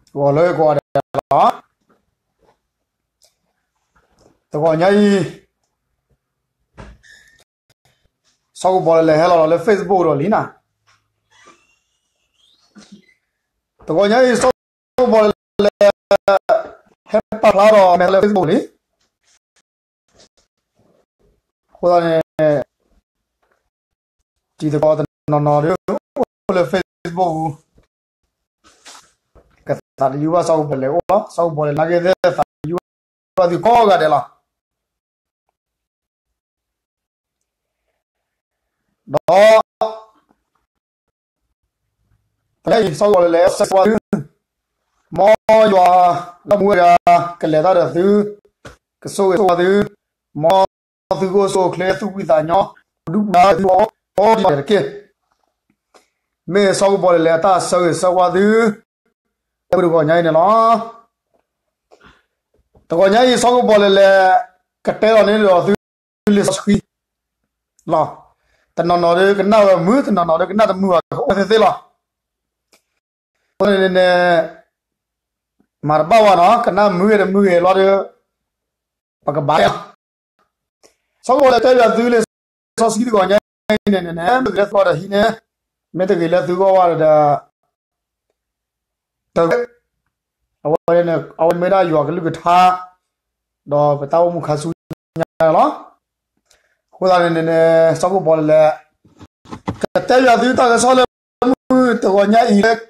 ဂီၤလၢကိးဂၤဒဲးလီၤ. တဂီၤညါအံၤ စီၤကပီၤလဲၣ်လဲၣ်ဟဲလီၤလီၤလၢ Facebook ဒီးလံနၤ. တဂီၤညါအံၤ စီၤကပီၤလဲၣ်လဲၣ် ဟဲပာ်ဖျါဒီးမဲာ်လၢ Facebook လံ. အဃိသတးန့ၣ် တံၤသကိးတနီၤနီၤဒီး အိၣ်လၢ Facebook ပူၤ ကသးတယုၢ်ဘၣ်စီၤကပီၤလဲၣ်လဲၣ်အိၣ်လီၤ. စီၤကပီၤလဲၣ်လဲၣ်နာ်က့သ့ၣ် သးတယုၢ်ဘၣ်သုကိးဂၤဒဲးလီၤ. ဒီး တနံၤအံၤ စီၤကပီၤလဲၣ်လဲၣ် ဆၢဂ့ၤဆၢဝါသု, မ်ယွၤလၢမူဝဲဒၣ် ကလဲၤတၢ်ဒီးသု, ကဆိၣ်ဂ့ၤဆိၣ်ဝါသု, မ်သုကအိၣ်ဆူၣ်အိၣ်ချ့ သူၣ်ဖှံသးညီ, ပဒူၣ်ပဒါသုဝဲကိးဒံးတက့ၢ်. မ့ၢ်စီၤကပီၤလဲၣ်လဲၣ်အတၢ်ဆၢဂ့ၤဆၢဝါသု လၢမုၢ်တဂီၤညါအံၤန့ၣ်လီၤ. တဂီၤညါအံၤ စီၤကပီၤလဲၣ်လဲၣ် ကတဲလီၤန့ၢ်ဒီးသု လံာ်စီဆှံလီၤ. တနီၤနီၤဒီးကနၣ်ဝဲမုာ်, တနီၤနီၤဒီးကနၣ်တမုာ်ဘၣ်, ကအိၣ်သ့သ့လီၤ. အဃိန့ၣ်န့ၣ် မၤတဘၣ်ဝဲနီၤ, ကနၣ်မုာ်ဂ့ၤတမုာ်ဂ့ၤလီၤဒီး ပကဘၣ်လီၤ. စီၤကပီၤလဲၣ်တဲဘၣ်သုလံာ်စီဆှံတဂီၤညါအံၤန့ၣ်န့ၣ် မ့ၢ်ဂ့ၤလၢသုဂီၢ်ဒီးဟံးန့ၢ်, မ့ၢ်တဂ့ၤလၢသုဂီၢ်ဘၣ်ဒီး တဂ့ၤ, အဝဲန့ၣ် အဝဲမ့ၢ်ဒၣ်ယွၤကလုၢ်ကထါ ဒီးပတၢ်အိၣ်မူခါဆူညါလီၤ. အဃိသတးန့ၣ်န့ၣ် စီၤကပီၤလဲၣ်လဲၣ် ကတဲဘၣ်သုတၢ်ကစီၣ်လၢမုၢ်တဂီၤညါအံၤလၢ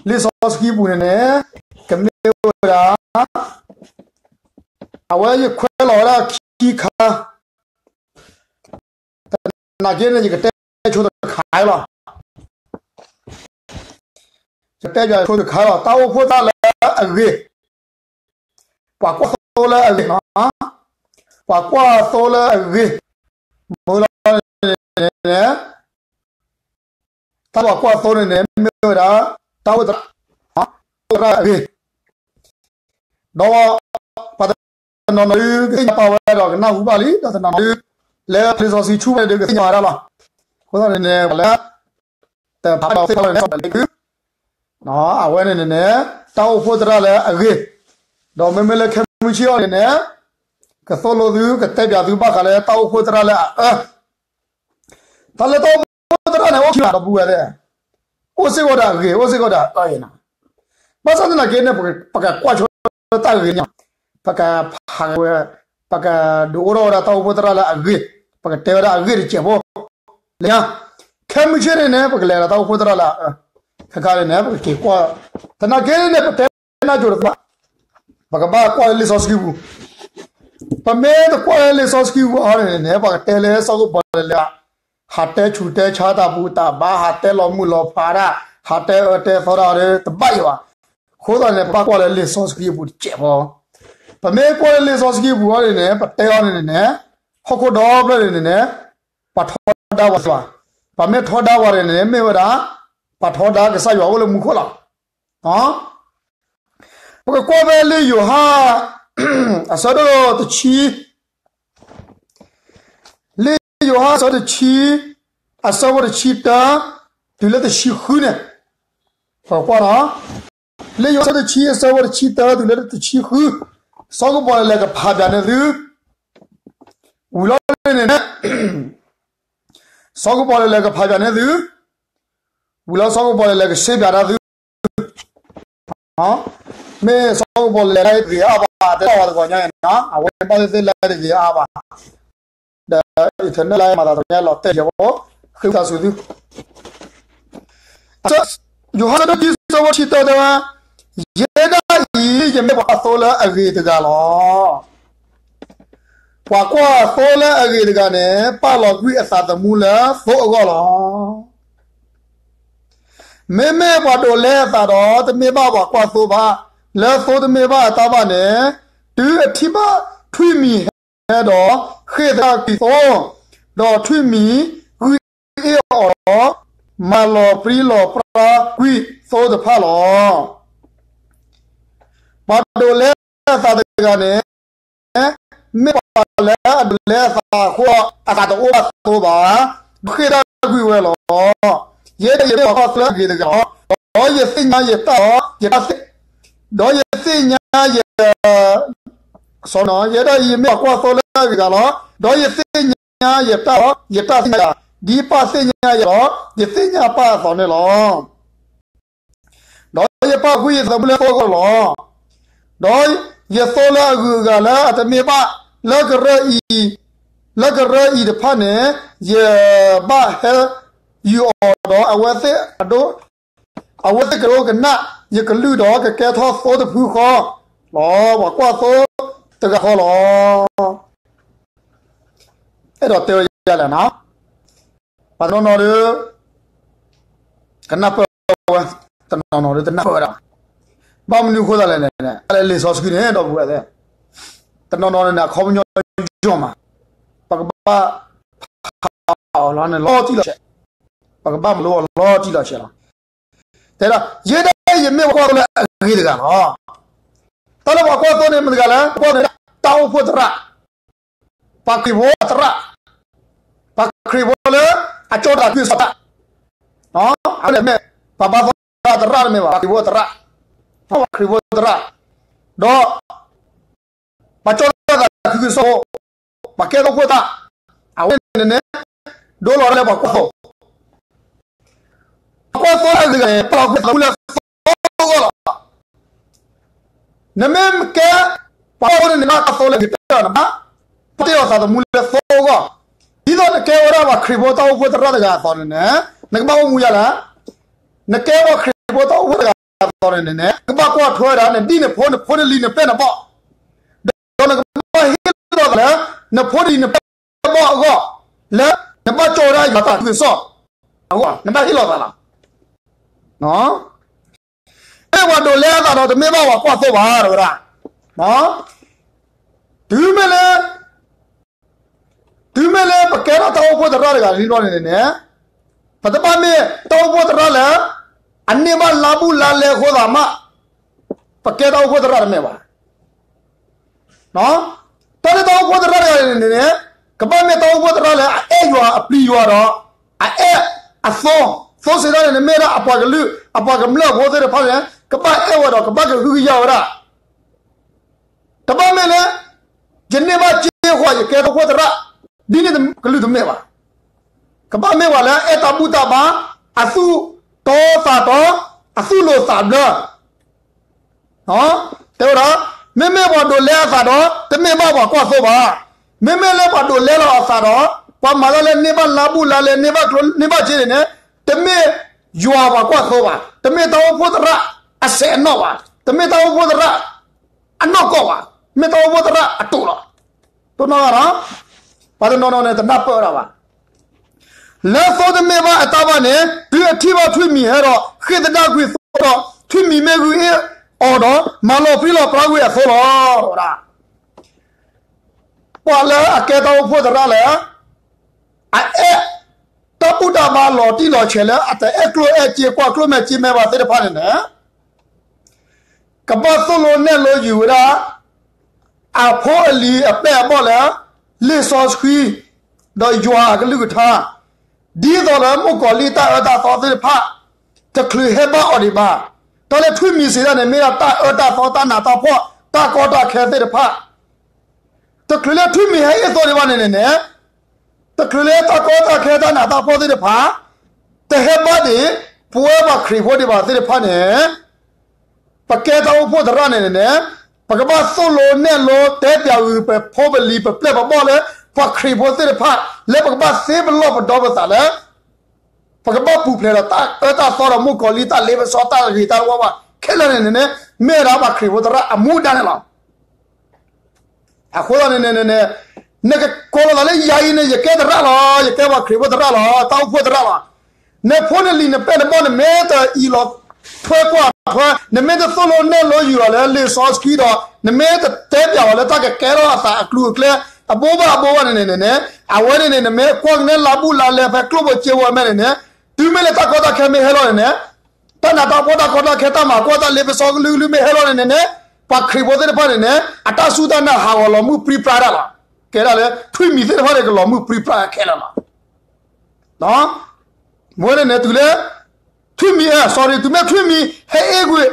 လံာ်စီဆှံပူၤန့ၣ်န့ၣ် ကမ့ၢ်ဝဲဒၣ် အဝဲယခွဲးလီၤဝဲဒၣ်ခံခါ သနာ်က့န့ၣ် ယကတဲဆိတခါလီၤ. ယကတဲဆိတခါလီၤ. တၢ်အိၣ်ဖှိၣ်သရၣ်လၢအဂ့ၤ, ပှၤကွၢ်သိလၢအဂ့ၤ, ပှၤကွၢ်သိလၢအဂ့ၤ, မ့ၢ်လီၤန့ၣ် တၢ်ပှၤကွၢ်သိန့ၣ်န့ၣ် မ့ၢ်ဝဲဒၣ် တၢ်အိၣ်ဖှိၣ်သရၣ်, သရၣ်အဂ့ၤ, ဒီး ပှၤတနီၤနီၤဒုး ကသ့ၣ်ညါပာ်ဝဲဒီးကနၢ်ဟူဘၣ်လံ, ဒီးတနီၤနီၤဒုး လၢလံာ်စီဆှံဆူၣ်ဝဲဒၣ်ဒီးကသ့ၣ်ညါဝဲဒၣ်လီၤ. အဃိသတးန့ၣ်န့ၣ် ပှၤလၢ တဖးဘၣ်သ့ၣ်ဖးလီၤန့ၣ် စီၤပီၤလဲၣ်လဲၣ် အဝဲန့ၣ်န့ၣ်န့ၣ် တၢ်အိၣ်ဖှိၣ်သရၣ်လၢအဂ့ၤ, ဒီးမ့မ့ၢ်လၢခဲမုၢ်ဆ့ၣ်အံၤန့ၣ်န့ၣ် ကသိၣ်လိသု ကတဲဘၣ်သုဘၣ်ဃးလၢတၢ်အိၣ်ဖှိၣ်သရၣ်လၢအအၢ တၢ်လၢတၢ်အိၣ်ဖှိၣ်သရၣ်န့ၣ် အိၣ်ခံဘၣ်ဒီပုၢ်ဝဲၢ်သ့ၣ်, အိၣ်စ့ၢ်ကီးဒီးအဂ့ၤ, အိၣ်စ့ၢ်ကီးဒီးအအၢအံၤန့ၣ်, ဘၣ်ဆၣ်သနာ်က့န့ၣ် ပကကွၢ်ဆိတၢ်ဂ့ၤန့ၣ်, ပကဖးဝဲ, ပကဒုးအိၣ်ထီၣ်ဝဲဒၣ်တၢ်အိၣ်ဖှိၣ်သရၣ်လၢအဂ့ၤ, ပကတဲဝဲဒၣ်အဂ့ၢ်တစဲးဖိ, လၢညါ, ခဲမုၢ်ဆ့ၣ်န့ၣ်န့ၣ် ပကလဲၤဒီးတၢ်အိၣ်ဖှိၣ်သရၣ်လၢအအၢ, ခဲခါန့ၣ်န့ၣ် ပကက့ၤကွၢ်, သနာ်က့န့ၣ် ပတဲနၢ်ကၠိတသ့ဘၣ် ပကဘၣ်ကွၢ်လၢလံာ်စီဆှံပူၤ, ပမ့ၢ်တကွၢ်လၢလံာ်စီဆှံပူၤအံၤန့ၣ်န့ၣ် ပှၤကတဲလၢစီၤကပီၤလဲၣ်လဲၣ် ဟးတဲဆူးတဲဆါတၢ်ဘူၣ်တၢ်ဘါ, ဟးတဲလီၤမုၢ်လီၤဖးတၢ်, ဟးတဲအၢတဲသီတၢ်ဒီး တဘၣ်အံၤဘၣ်. အဃိသတးန့ၣ် ပဘၣ်ကွၢ်လၢလံာ်စီဆှံအပူၤတစဲးဖိ, ပမ့ၢ်ကွၢ်လၢလံာ်စီဆှံအပူၤအံၤန့ၣ်န့ၣ် ပတဲအီၤန့ၣ်န့ၣ်န့ၣ် ဟီၣ်ခိၣ်ဒီဖျၢၣ်န့ၣ်န့ၣ်န့ၣ် ပှၤထီဒါပှၤသ့ဘၣ်, ပှၤမ့ၢ်ထီဒါပှၤန့ၣ်န့ၣ် မ့ၢ်ဝဲဒၣ် ပှၤထီဒါကစၢ်ယွၤအိၣ်လၢမူခိၣ်လီၤ. ပကကွၢ်ဖဲလံာ်ယိၤဟၣ် အဆၢဒိၣ်တဆံ, လံာ်ယိၤဟၣ်အဆၢတဆံ, အဆၢဖိတဆံတၢ တုၤလၢတဆံဃုန့ၣ်, ပကွၢ်နီၤ, လံာ်ယိၤဟၣ်အဆၢတဆံ အဆၢဖိတဆံတၢ တုၤလၢတဆံဃု, စီၤကပီၤလဲၣ်လဲၣ်ကဖးပၠးန့ၢ်သု ဝံၤလီၤန့ၣ်န့ၣ် စီၤကပီၤလဲၣ်လဲၣ်ကဖးပၠးန့ၢ်သု, ဝံၤလီၤစီၤကပီၤလဲၣ်လဲၣ်ကစ့ပၠးတၢ်သု, မ့ၢ်စီၤကပီၤလဲၣ်လဲၣ်တဂ့ၤအါဘၣ် တဲထီၣ်ဝဲတဂီၤညါအံၤနီၤ, အဝဲဘၣ်သ့ၣ်သ့ၣ်လဲၣ်တဂ့ၤအါဘၣ်, ဒီး internet လၢမၤသးတဂီၤညါလီၤတဲာ်ယဲၢ်ဖိ, ဃ့ဝံသးစူၤသု ယိၤဟၣ်ဆၢဒိၣ်ခံ ဆၢဖိတဆံတၢတဲဝဲ, ယဲဒၣ်အံၤ ယမ့ၢ်ပှၤကွၢ်သိလၢအဂ့ၤတဂၤလီၤ. ပှၤကွၢ်သိလၢအဂ့ၤတဂၤန့ၣ် ပာ်လီၤကွံာ်အသးသမူလၢသိအဂီၢ်လီၤ. မ့မ့ၢ်ပှၤဒိးလဲအသးဒီး တမ့ၢ်ဘၣ်ပှၤကွၢ်သိဘၣ်, လၢသိတမ့ၢ်ဘၣ်အတၢ်ဘၣ်န့ၣ်, တုၤအထံၣ်ဘၣ်ထွံၣ်မံၤဟဲဒီး ဃ့ၢ်သးကွံာ်သိ, ဒီးထွံၣ်မံၤဂုၢ်အ့ၣ်အီၤဒီး မၤလီၤပြံလီၤပြါကွံာ်သိတဖၣ်လီၤ. ပှၤဒိးလဲအသးတဂၤန့ၣ် မ့ၢ်ပှၤလၢအဒိးလဲအသးအဃိ အသးတအိၣ်ဘၣ်သိဘၣ်, ဒီးဃ့ၢ်တၢ်ကွံာ်ဝဲလီၤ. ယဲဒၣ်ယမ့ၢ်ပှၤကွၢ်သိလၢအဂ့ၤတဂၤလီၤ. ဒီးယသ့ၣ်ညါယတၢ်ဒီးယတၢ်သ့ၣ် ဒီးယသ့ၣ်ညါယ စီ ယဲဒၣ်အံၤယမ့ၢ်ပှၤကွၢ်သိလၢအဂ့ၤတဂၤလီၤ. ဒီးယသ့ၣ်ညါယတၢ်လီၤ, ယတၢ်သ့ၣ်ညါယၤ, ဒ်ပၢ်သ့ၣ်ညါယၤလီၤ, ယသ့ၣ်ညါပၢ်အသိးန့ၣ်လီၤ. ဒီးယပာ်ဃုာ်ယသးသမူလၢသိအဂီၢ်လီၤ. ဒီးယသိလၢအဂုၤအဂၤလၢအတမ့ၢ်ဘၣ် လၢကရၢအံၤ, လၢကရၢအံၤတဖၣ်န့ၣ်, ယဘၣ်ဟဲယူၤအီၤဒီးအဝဲသ့ၣ်အဒိ, အဝဲသ့ၣ်ကဒိကနၣ်ယကလုၢ်ဒီး ကကဲထီၣ်သိတဖုဃီလီၤ. ပှၤကွၢ်သိတဂၤဃီလီၤ. အဲၣ်ဒိးတဲဝဲဒ်လဲၣ်နီၤ, ပှၤတနီၤနီၤဒီး ကနၢ်ပၢၢ်ဝဲ, တနီၤနီၤဒီးတနၢ်ပၢၢ်ဝဲဒၣ်. ဘၣ်မနုၤအဃိသတးလဲၣ်န့ၣ်, တၢ်လၢလံာ်စီဆှံန့ၣ် ဒီပုၢ်ဝဲၢ်သ့ၣ်, တနီၤနီၤန့ၣ်န့ၣ် အခီပညီယိာ်မး, ပကဘၣ်ဖးအီၤလီၤန့ၣ်လီၤတံၢ်လီၤဆဲး, ပကဘၣ်မၤလိအီၤလီၤတံၢ်လီၤဆဲးလီၤ. တဲဒၣ် ယဲဒၣ်ယမ့ၢ်ပှၤကွၢ်သိလၢအဂ့ၤတဂၤလီၤ. တၢ်လၢပှၤကွၢ်သိန့ၣ်မတၤတဂၤလဲၣ်, ပှၤကွၢ်သိန့ၣ် တၢ်အိၣ်ဖှိၣ်သရၣ်, ပှၤခရံာ်ဖိအသရၣ်, ပှၤခရံာ်ဖိလၢအကၠီတၢ်သးခုကစီၣ်တၢ်, အဝဲန့ၣ်မ့ၢ် ပှၤဘါသီသရၣ်တမ့ၢ်ဘၣ်, ပှၤခရံာ်ဖိအသရၣ်, ပှၤခရံာ်ဖိအသရၣ်, ဒီး ပှၤကၠီတၢ်သးခုကစီၣ်, ပှၤကဲတၢ်အိၣ်ဖှိၣ်သရၣ်, အဝဲန့ၣ်န့ၣ် ဒိလီၤလၢပှၤကွၢ်သိ, ပှၤကွၢ်သိအဂ့ၤတဂၤန့ၣ် ပာ်လီၤကွံာ်သးသမူလၢသိအဂီၢ်လီၤ. နမ့ၢ်ကဲ ပှၤကွၢ်သိန့ၣ် နဘၣ်ကွၢ်သိလၢအဂ့ၤကတၢၢ်, နဘၣ်ပာ်တ့ၢ်လီၤသးသမူလၢသိအဂီၢ်, ဒ်သိးနကဲဝဲဒၣ်ပှၤခရံာ်ဖိတၢ်အိၣ်ဖှိၣ်သရၣ်တဂၤအသိးန့ၣ်န့ၣ်, နကဘၣ်အိၣ်မူယါလဲၣ်. နကဲပှၤခရံာ်ဖိတၢ်အိၣ်ဖှိၣ်တဂၤအသိးန့ၣ်န့ၣ်, နကဘၣ်ကွၢ်ထွဲဝဲဒၣ် နဒ်နဖိနဖိနလံၤနပဲာ်နဘီၣ်, ဒီးနကဘၣ်ဟ့ၣ်လီၤသးလၢ နဖိနလံၤနပဲာ်နဘီၣ်အဂီၢ်, လၢနဘၣ်ကၠီဝဲဒၣ်ယွၤတၢ်သးခုကစီၣ်အဂီၢ်, နဘၣ်ဟ့ၣ်လီၤသးလီၤ. မ့ၢ်ပှၤဒိးလဲအသးဒီးတမ့ၢ်ဘၣ်ပှၤကွၢ်သိဘၣ် တဲဝဲဒၣ်, တုၤမ့ၢ်လၢ တုၤမ့ၢ်လၢပကဲထီၣ်တၢ်အိၣ်ဖှိၣ်သရၣ်တဂၤန့ၣ်န့ၣ်, ပတဘၣ်မ့ၢ်တၢ်အိၣ်ဖှိၣ်သရၣ်လၢ အန့ၢ်ဘၣ်လါဘူးလါလဲအဃိသးမး, ပကဲတၢ်အိၣ်ဖှိၣ်သရၣ်တမ့ၢ်ဘၣ်. တၢ်လၢတၢ်အိၣ်ဖှိၣ်သရၣ်တဂၤန့ၣ်န့ၣ်, ကဘၣ်မ့ၢ်တၢ်အိၣ်ဖှိၣ်သရၣ်လၢအအဲၣ်ယွၤအပျံၤယွၤဒီး အအဲၣ်အသိ, သိစ့ၢ်ကီးန့ၣ် နမ့ၢ်ဒၣ်အပှၤကလုာ် အပှၤကမျၢၢ်ဖိသ့ၣ်တဖၣ်န့ၣ် ကဘၣ်အဲၣ်ဝဲဒီးကဘၣ်ကဟုကယာ်ဝဲဒၣ် တဘၣ်မ့ၢ်လၢ ယန့ၢ်ဘၣ်စ့ဃီ ယကဲတၢ်အိၣ်ဖှိၣ်သရၣ်, ဒ်န့ၣ်ကလုာ်တမ့ၢ်ဘၣ်. ကဘၣ်မ့ၢ်ပှၤလၢအအဲၣ်တၢ်ဘူၣ်တၢ်ဘါ, အသူၣ်တီသးတီ, အသူၣ်လိၤသးဘျၢ, တဲဝဲဒၣ်, မ့မ့ၢ်ပှၤဒိးလဲအသးဒီး တမ့ၢ်ဘၣ်ပှၤကွၢ်သိဘၣ်. မ့မ့ၢ်လၢပှၤဒိးလဲလီၤအသးဒီး ပှၤမၤတၢ်လၢန့ၢ်ဘၣ်လါဘူးလါလဲ န့ၢ်ဘၣ်ကျိ န့ၢ်ဘၣ်စ့န့ၣ်န့ၣ်, တမ့ၢ်ယွၤပှၤကွၢ်သိဘၣ်. တမ့ၢ်တၢ်အိၣ်ဖှိၣ်သရၣ်အစဲးအနီၣ်ဘၣ်. တမ့ၢ်တၢ်အိၣ်ဖှိၣ်သရၣ်အနီၢ်ကီၢ်ဘၣ်. မ့ၢ်တၢ်အိၣ်ဖှိၣ်သရၣ်အတိာ်လီၤ. တိၢ်နီၣ်ဂၤနီၤ, ပှၤတနီၤနီၤန့ၣ် တနၢ်ပၢၢ်ဝဲဒၣ်ဘၣ်. လၢသိတမ့ၢ်ဘၣ်အတၢ်ဘၣ်န့ၣ် တုၤအထံၣ်ဘၣ်ထွံၣ်မံၤဟဲဒီး ဃ့ၢ်သဒၣ်ကွံာ်သိဒီး ထွံၣ်မံၤမ့ၢ်ဂုၢ်အ့ၣ်အီၤဒီး မၤလီၤပြံလီၤပြါကွံာ်အသိလီၤ. ပှၤလၢအကဲတၢ်အိၣ်ဖှိၣ်သရၣ်လၢ အအဲၣ်တၢ်ဘူၣ်တၢ်ဘါလီၤတံၢ်လီၤဆဲးလၢ အတအဲၣ်ကျိၣ်အဲၣ်စ့ ကွၢ်ကျိၣ်မဲာ်စ့မဲာ်ဘၣ်သ့ၣ်တဖၣ်န့ၣ်န့ၣ် ကဘၣ်သိၣ်လိနဲၣ်လိယုာ်ဝဲဒၣ် အဖိအလံၤအပဲာ်အဘီၣ်လၢ လံာ်စီဆှံ ဒီးယွၤအကလုၢ်ကထါ ဒ်သိးလၢမုၣ်ကီၤလံၢ်တၢ်အၢတၢ်သီသ့ၣ်တဖၣ် တချုးဟဲဘၣ်အီၤဒံးဘၣ်. တၢ်လၢထွံၣ်မံၤစံးတၢ်န့ၣ် မ့ၢ်ဒၣ်တၢ်အၢတၢ်သီ တၢ်နးတၢ်ဖှီၣ် တၢ်ကီတၢ်ခဲသ့ၣ်တဖၣ် တချုးလၢထွံၣ်မံၤဟဲအ့ၣ်သိးဒံးဘၣ်န့ၣ်န့ၣ်န့ၣ်, တချုးလၢတၢ်ကီတၢ်ခဲတၢ်နးတၢ်ဖှီၣ်သ့ၣ်တဖၣ် တဟဲဘၣ်ဒံး ပဝဲပှၤခရံာ်ဖိဒံးဘၣ်သ့ၣ်တဖၣ်န့ၣ် ပကဲတၢ်အိၣ်ဖှိၣ်သရၣ်န့ၣ်န့ၣ်န့ၣ်, ပကဘၣ်သိၣ်လိနဲၣ်လိတဲပၠးဂုာ်ပဖိပလံၤပပျဲၢ်ပဘီၣ်လၢ ပှၤခရံာ်ဖိသ့ၣ်တဖၣ် လၢပကဘၣ်သ့ပလီၢ်ပဒီပသးလၢ ပကဘၣ်ပူၤဖျဲးဒီးတၢ်အၢတၢ်သီဒီးမုၣ်ကီၤလံၢ်တၢ်လ့ပစီတၢ်ဂ့ၤတၢ်ဝါဝါခဲလၢာ်န့ၣ်န့ၣ်န့ၣ်, မ့ၢ်ဝဲဒၣ်ပှၤခရံာ်ဖိသရၣ်အမူဒါန့ၣ်လီၤ. အဃိသတးန့ၣ်န့ၣ်န့ၣ်, နကကိးလီၤသးလၢယၤအံၤန့ၣ် ယကဲသရၣ်လီၤ, ယကဲပှၤခရံာ်ဖိသရၣ်လီၤ, တၢ်အိၣ်ဖှိၣ်သရၣ်လီၤ. နဖိနလံၤနပဲာ်နဘီၣ် နမ့ၢ်တအံးလီၤထွဲကွၢ်ထွဲ, နမ့ၢ်တသိၣ်လိနဲၣ်လိယုာ်အီၤလၢလံာ်စီဆှံဒီး နမ့ၢ်တတဲပၠးအီၤလၢတၢ်ကကဲထီၣ်အသးအကျိၤအကျဲ အဘိဘၣ်အဘိဘၣ်န့ၣ်န့ၣ်န့ၣ်န့ၣ်, အဝဲန့ၣ်န့ၣ် နမ့ၢ်ကွၢ်ကနဲလါဘူးလါလဲဖဲကျိၣ်ဖိစ့ဖိအမဲာ်န့ၣ်န့ၣ်, တုၤမ့ၢ်လၢတၢ်ကီတၢ်ခဲမ့ၢ်ဟဲလီၤန့ၣ်န့ၣ် တၢ်နးတၢ်ဖှီၣ်တၢ်ကီတၢ်ခဲတၢ်မၤကွၢ်တၢ်လ့ပစီကလုာ်ကလုာ်မ့ၢ်ဟဲလီၤန့ၣ်န့ၣ်န့ၣ်, ပှၤခရံာ်ဖိသ့ၣ်တဖၣ်န့ၣ်န့ၣ် အတၢ်စူၢ်တၢ်နာ်ဟးဂီၤလီၤမုၢ်ပြံပြါတၢ်လီၤ. ကဲဒၣ်လၢ ထွံၣ်မံၤသ့ၣ်တဖၣ်န့ၣ် ကလီၤမုၢ်ပြံပြါခဲလၢာ်လီၤ. မ့ၢ်န့ၣ်န့ၣ် တုၤလၢ ထွံၣ်မံၤ အဲ sorry တုၤမ့ၢ်ထွံၣ်မံၤဟဲအ့ၣ်ကွံာ်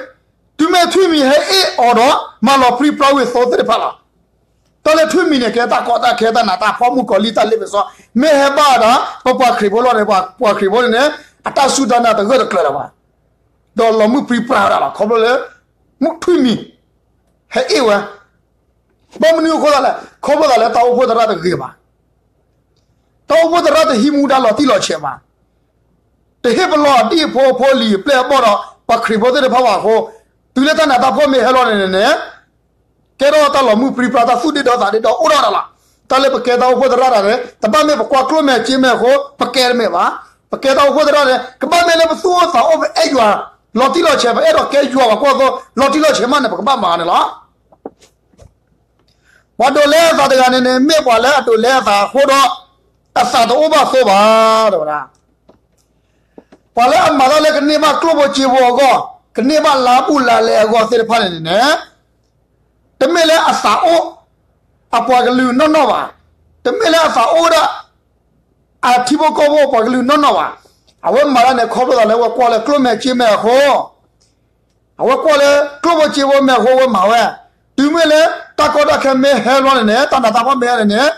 တုၤမ့ၢ်ထွံၣ်မံၤဟဲအ့ၣ်အီၤဒီး မၤလီၤပြံပြါဝံၤသိသ့ၣ်တဖၣ်လီၤ. တၢ်လၢထွံၣ်မံၤန့ၣ် ကဲတၢ်ကီတၢ်ခဲ တၢ်နးတၢ်ဖှီၣ် မုၣ်ကီၤလံၢ် တၢ်လ့ပစီ, မ့ၢ်ဟဲဘၣ်ဒၣ် ပပှၤခရံာ်ဖိလီၤန့ၣ် ပှၤခရံာ်ဖိန့ၣ်န့ၣ် အတၢ်စူၢ်တၢ်နာ်တဂၢၢ်တကျၢၤလၢၤဘၣ်, ဒီးလီၤမုၢ်ပြံပြါဝဲဒၣ်လီၤ. ခီဖျိလၢ မုၢ်ထွံၣ်မံၤ ဟဲအ့ၣ်ဝဲ, ဘၣ်မနုၤအဃိသတးလဲၣ်, ခီဖျိသတးလၢတၢ်အိၣ်ဖှိၣ်သရၣ်တဂ့ၤဘၣ်. တၢ်အိၣ်ဖှိၣ်သရၣ်တဟံးမူဒါလီၤတံၢ်လီၤဆဲးဘၣ်. တဟ့ၣ်ပလီၢ်အဒံၣ်အဖိအဖိအလံၤအပျဲၢ်အဘီၣ်ဒီး ပှၤခရံာ်ဖိသ့ၣ်တဖၣ်ဘၣ်အဃိ, တုၤလၢတၢ်နးတၢ်ဖှီၣ်မ့ၢ်ဟဲလီၤန့ၣ်န့ၣ်န့ၣ် ကဲထီၣ်တၢ်လီၤမုၢ်ပြံပြါ တၢ်သူၣ်ဒ့ဒီသးဒ့ဒီအိၣ်ထီၣ်ဒၣ်လီၤ. တၢ်လၢပကဲတၢ်အိၣ်ဖှိၣ်သရၣ်တၢ်န့ၣ် တဘၣ်မ့ၢ်ပကွၢ်ကျိၣ်မဲာ်စ့မဲာ်အဃိ ပကဲတမ့ၢ်ဘၣ်. ပကဲတၢ်အိၣ်ဖှိၣ်သရၣ်န့ၣ် ကဘၣ်မ့ၢ်လၢပသူၣ်အိၣ်သးအိၣ် ပအဲၣ်ယွၤလီၤတံၢ်လီၤဆဲး ပအဲၣ်ဒိးကဲယွၤပှၤကွၢ်သိ လီၤတံၢ်လီၤဆဲးမးန့ၣ် ပကဘၣ်မၤန့ၣ်လီၤ. ပှၤဒိးလဲအသးတဂၤန့ၣ်န့ၣ် မ့ၢ်ပှၤလၢအဒိးလဲအသးအဃိဒီး အသးတအိၣ်ဘၣ်သိဘၣ် တဲဝဲဒၣ်. ပှၤလၢအမၤတၢ်လၢကန့ၢ်ဘၣ်ကျိၣ်ဖိစ့ဖိအဂီၢ်, ကန့ၢ်ဘၣ်လါဘူးလါလဲအဂီၢ်သ့ၣ်တဖၣ်န့ၣ်န့ၣ် တမ့ၢ်လၢအသးအိၣ် အပှၤကလုာ်နီၢ်နီၢ်ဘၣ်, တမ့ၢ်လၢအသးအိၣ်ဒၣ် အထံဖိကီၢ်ဖိပှၤကလုာ်နီၢ်နီၢ်ဘၣ်. အဝဲမၤတၢ်န့ၣ် ခီဖျိသးလၢအဝဲကွၢ်လၢကျိၣ်မဲာ်စ့မဲာ်အဃိ အဝဲကွၢ်လၢကျိၣ်ဖိစ့ဖိမဲာ်အဃိ အဝဲမၤဝဲ. တုၤမ့ၢ်လၢတၢ်ကီတၢ်ခဲမ့ၢ်ဟဲလီၤန့ၣ်န့ၣ် တၢ်နးတၢ်ဖှီၣ်မ့ၢ်ဟဲန့ၣ်န့ၣ်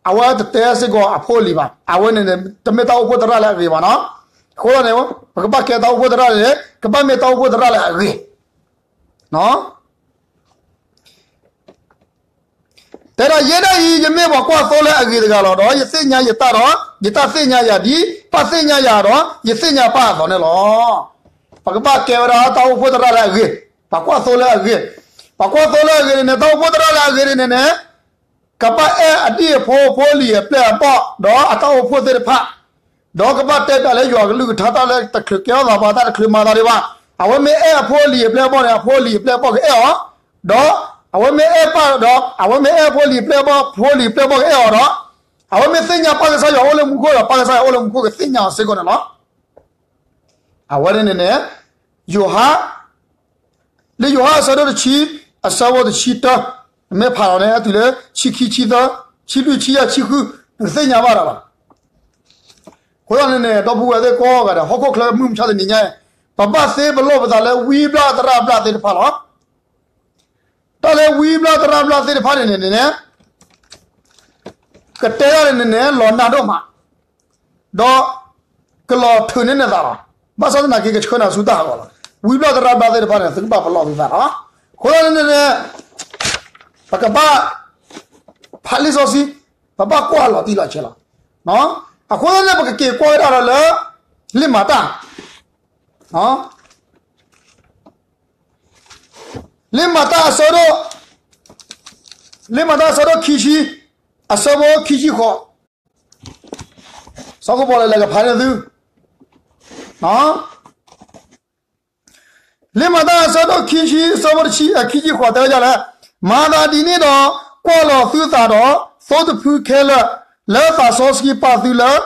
အဝဲတတဲစ့ၢ်ကီးအဖိအလံၤဘၣ်. အဝဲန့ၣ်န့ၣ် တမ့ၢ်တၢ်အိၣ်ဖှိၣ်သရၣ်လၢအဂ့ၤဘၣ်နီၤ. အဃိသတးန့ၣ် ပကဘၣ်ကဲတၢ်အိၣ်ဖှိၣ်သရၣ်န့ၣ် ကဘၣ်မ့ၢ်တၢ်အိၣ်ဖှိၣ်သရၣ်လၢအဂ့ၤ တဲဒၣ် ယဲဒၣ်အံၤ ယမ့ၢ်ပှၤကွၢ်သိလၢအဂ့ၤတဂၤလီၤ. ဒီးယသ့ၣ်ညါယတၢ်ဒီး ယတၢ်သ့ၣ်ညါယၤ ဒ်ပၢ်သ့ၣ်ညါယၤဒီး ယသ့ၣ်ညါပၢ်အသိးန့ၣ်လီၤ. ပကဘၣ်ကဲဝဲဒၣ်တၢ်အိၣ်ဖှိၣ်သရၣ်လၢအဂ့ၤ, ပှၤကွၢ်သိလၢအဂ့ၤ, ပှၤကွၢ်သိလၢအဂ့ၤန့ၣ်န့ၣ် တၢ်အိၣ်ဖှိၣ်သရၣ်လၢအဂ့ၤန့ၣ်န့ၣ် ကဘၣ်အဲၣ်အဒံၣ်အဖိအဖိအလံၤအပျဲၢ်အဘီၣ် ဒီးအတၢ်အိၣ်ဖှိၣ်သ့ၣ်တဖၣ်, ဒီးကဘၣ်တဲပၠးလၢယွၤအကလုၢ်ကထါ တၢ်လၢတချုးကဲထီၣ်သးဘၣ် တၢ်တချုးမၤသးဒံးဘၣ်. အဝဲမ့ၢ်အဲၣ်အဖိအလံၤအပျဲၢ်အဘီၣ်န့ၣ် အဖိအလံၤအပျဲၢ်အဘီၣ်ကအဲၣ်အီၤ, ဒီးအဝဲမ့ၢ်အဲၣ်ပၢ်ဒီး အဝဲမ့ၢ်အဲၣ်အဖိအလံၤအပျဲၢ်အဘီၣ် အဖိအလံၤအပျဲၢ်အဘီၣ်ကအဲၣ်အီၤဒီး အဝဲမ့ၢ်သ့ၣ်ညါပၢ်ကစၢ်ယွၤအိၣ်လၢမူခိၣ်ဒီး ပၢ်ကစၢ်ယွၤအိၣ်လၢမူခိၣ်ကသ့ၣ်ညါအီၤစ့ၢ်ကီးန့ၣ်လီၤ. အဝဲန့ၣ်န့ၣ်န့ၣ် ယိၤဟၣ် လၢယိၤဟၣ်အဆၢဒိၣ်တဆံ အဆၢဖိတဆံတၢ, မ့ၢ်ဖးလီၤန့ၣ် အတုၤလၢဆံခံဆံသၢ ဆံလွံၢ်ဆံယဲၢ်ဆံဃု နကသ့ၣ်ညါဘၣ်လီၤ. အဃိသတးန့ၣ်န့ၣ် ဒီပုၢ်ဝဲၢ်သ့ၣ်ကိးဂၤဒဲး ဟီၣ်ခိၣ်ချၢမုၢ်မဆါတနံၤညါအံၤ ပဘၣ်သ့ပလီၢ်ပသးလၢဝံဘျၣ်သရၣ်ဘျၣ်သ့ၣ်တဖၣ်လီၤ. တၢ်လၢဝံဘျၣ်သရၣ်ဘျၣ်သ့ၣ်တဖၣ်န့ၣ်န့ၣ်န့ၣ် ကတဲဒၣ်န့ၣ်န့ၣ် လီၤနၢ်ဒိၣ်မး ဒီး ကလီၤထုးန့ၢ်နသးလီၤ. ဘၣ်ဆၣ်သနာ်က့ ကဆှၢနၤဆူတၢ်ဟးဂီၤလီၤ. ဝံဘျၣ်သရၣ်ဘျၣ်သ့ၣ်တဖၣ်န့ၣ် သုကဘၣ်ပလီၢ်သုသးလီၤ. အဃိသတးန့ၣ်န့ၣ် ပကဘၣ် ဖးလံာ်စီဆှံ, ပဘၣ်ကွၢ်လီၤတံၢ်လီၤဆဲးလီၤ. အဃိသတးန့ၣ် ပကက့ၤကွၢ်ဝဲဒၣ်ဒီးလၢ လံာ်မၤတၢ် လံာ်မၤတၢ်အဆၢဒိၣ်, လံာ်မၤတၢ်အဆၢဒိၣ်ခံဆံ, အဆၢဖိခံဆံဃိး, စီၤကပီၤလၢလဲၤကဖးန့ၢ်သု, လံာ်မၤတၢ်အဆၢဒိၣ်ခံဆံ အဆၢဖိတဆံ, အခံဆံဃိးတဲဝဲဒ်လဲၣ်, မၤသးဒ်န့ၣ်ဒီး ကွၢ်လီၤသုသးဒီး သိတဖုခဲလၢာ် လၢသးစီဆှံပာ်သုလၢ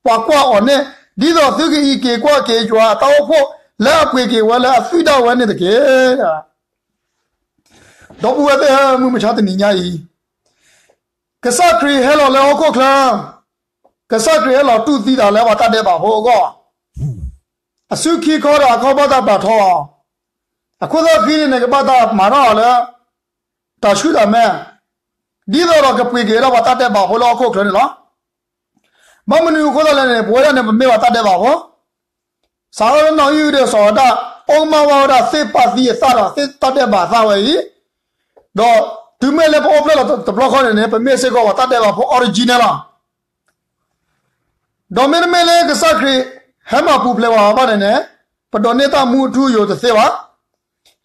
ပှၤကွၢ်အီၤန့ၣ်, ဒ်သိးသုကအံးက့ၤကွၢ်က့ၤယွၤအတၢ်အိၣ်ဖှိၣ် လၢအပှ့ၤက့ၤဝဲလၢအသွံၣ်ဒၣ်ဝဲန့ၣ်တက့ၢ်. ဒီပုၢ်ဝဲၢ်သ့ၣ်ဧၢ, မုၢ်မဆါတနံၤညါအံၤ, ကစၢ်ခရံာ်ဟဲလီၤလၢဟီၣ်ခိၣ်ချၢ, ကစၢ်ခရံာ်ဟဲလီၤတူၢ်သံသးလၢပှၤတၢ်ဒဲးဘးဖိအဂီၢ်, အစုခံခီဒီးအခီဘီတၢ်ပာ်ထီအီၤ, အခိၣ်သၣ်ဃံန့ၣ်န့ၣ် ကဘၣ်တၢ်မၤထီၣ်အီၤလၢ တၢ်ဆူၣ်တၢ်မဲာ်, ဒ်သိးဒီးကပှ့ၤက့ၤဝဲဒၣ်ပှၤတၢ်ဒဲးဘးဖိလၢဟီၣ်ခိၣ်ချၢန့ၣ်လီၤ. ဘၣ်မနုၤအဃိသတးလဲၣ်န့ၣ် ပဝဲဒၣ်န့ၣ် ပမ့ၢ်ပှၤတၢ်ဒဲးဘးဖိ, စးထီၣ်လၢနီၢ်အံၣ်အုဒီးစီၤအၤဒၣ် အိၣ်ကမၣ်ဝဲဒၣ်သ့ၣ်ပာ်သံအသၣ်ဒီးသ့ၣ်တၢ်ဒဲးဘးအသၣ်ဝဲအံၤ, ဒီးတုၤမ့ၢ်လၢပအိၣ်ဖျဲၣ်လီၤတဘျီဃီန့ၣ်န့ၣ် ပမ့ၢ်စ့ၢ်ကီးပှၤတၢ်ဒဲးဘးဖိ original လီၤ. ဒီးမ့တမ့ၢ်လၢကစၢ်ခရံာ်ဟဲမၤပူၤဖျဲးပှၤဘၣ်န့ၣ်န့ၣ် ပဒိးန့ၢ်တၢ်မူအထူအယိာ်တသ့ဘၣ်.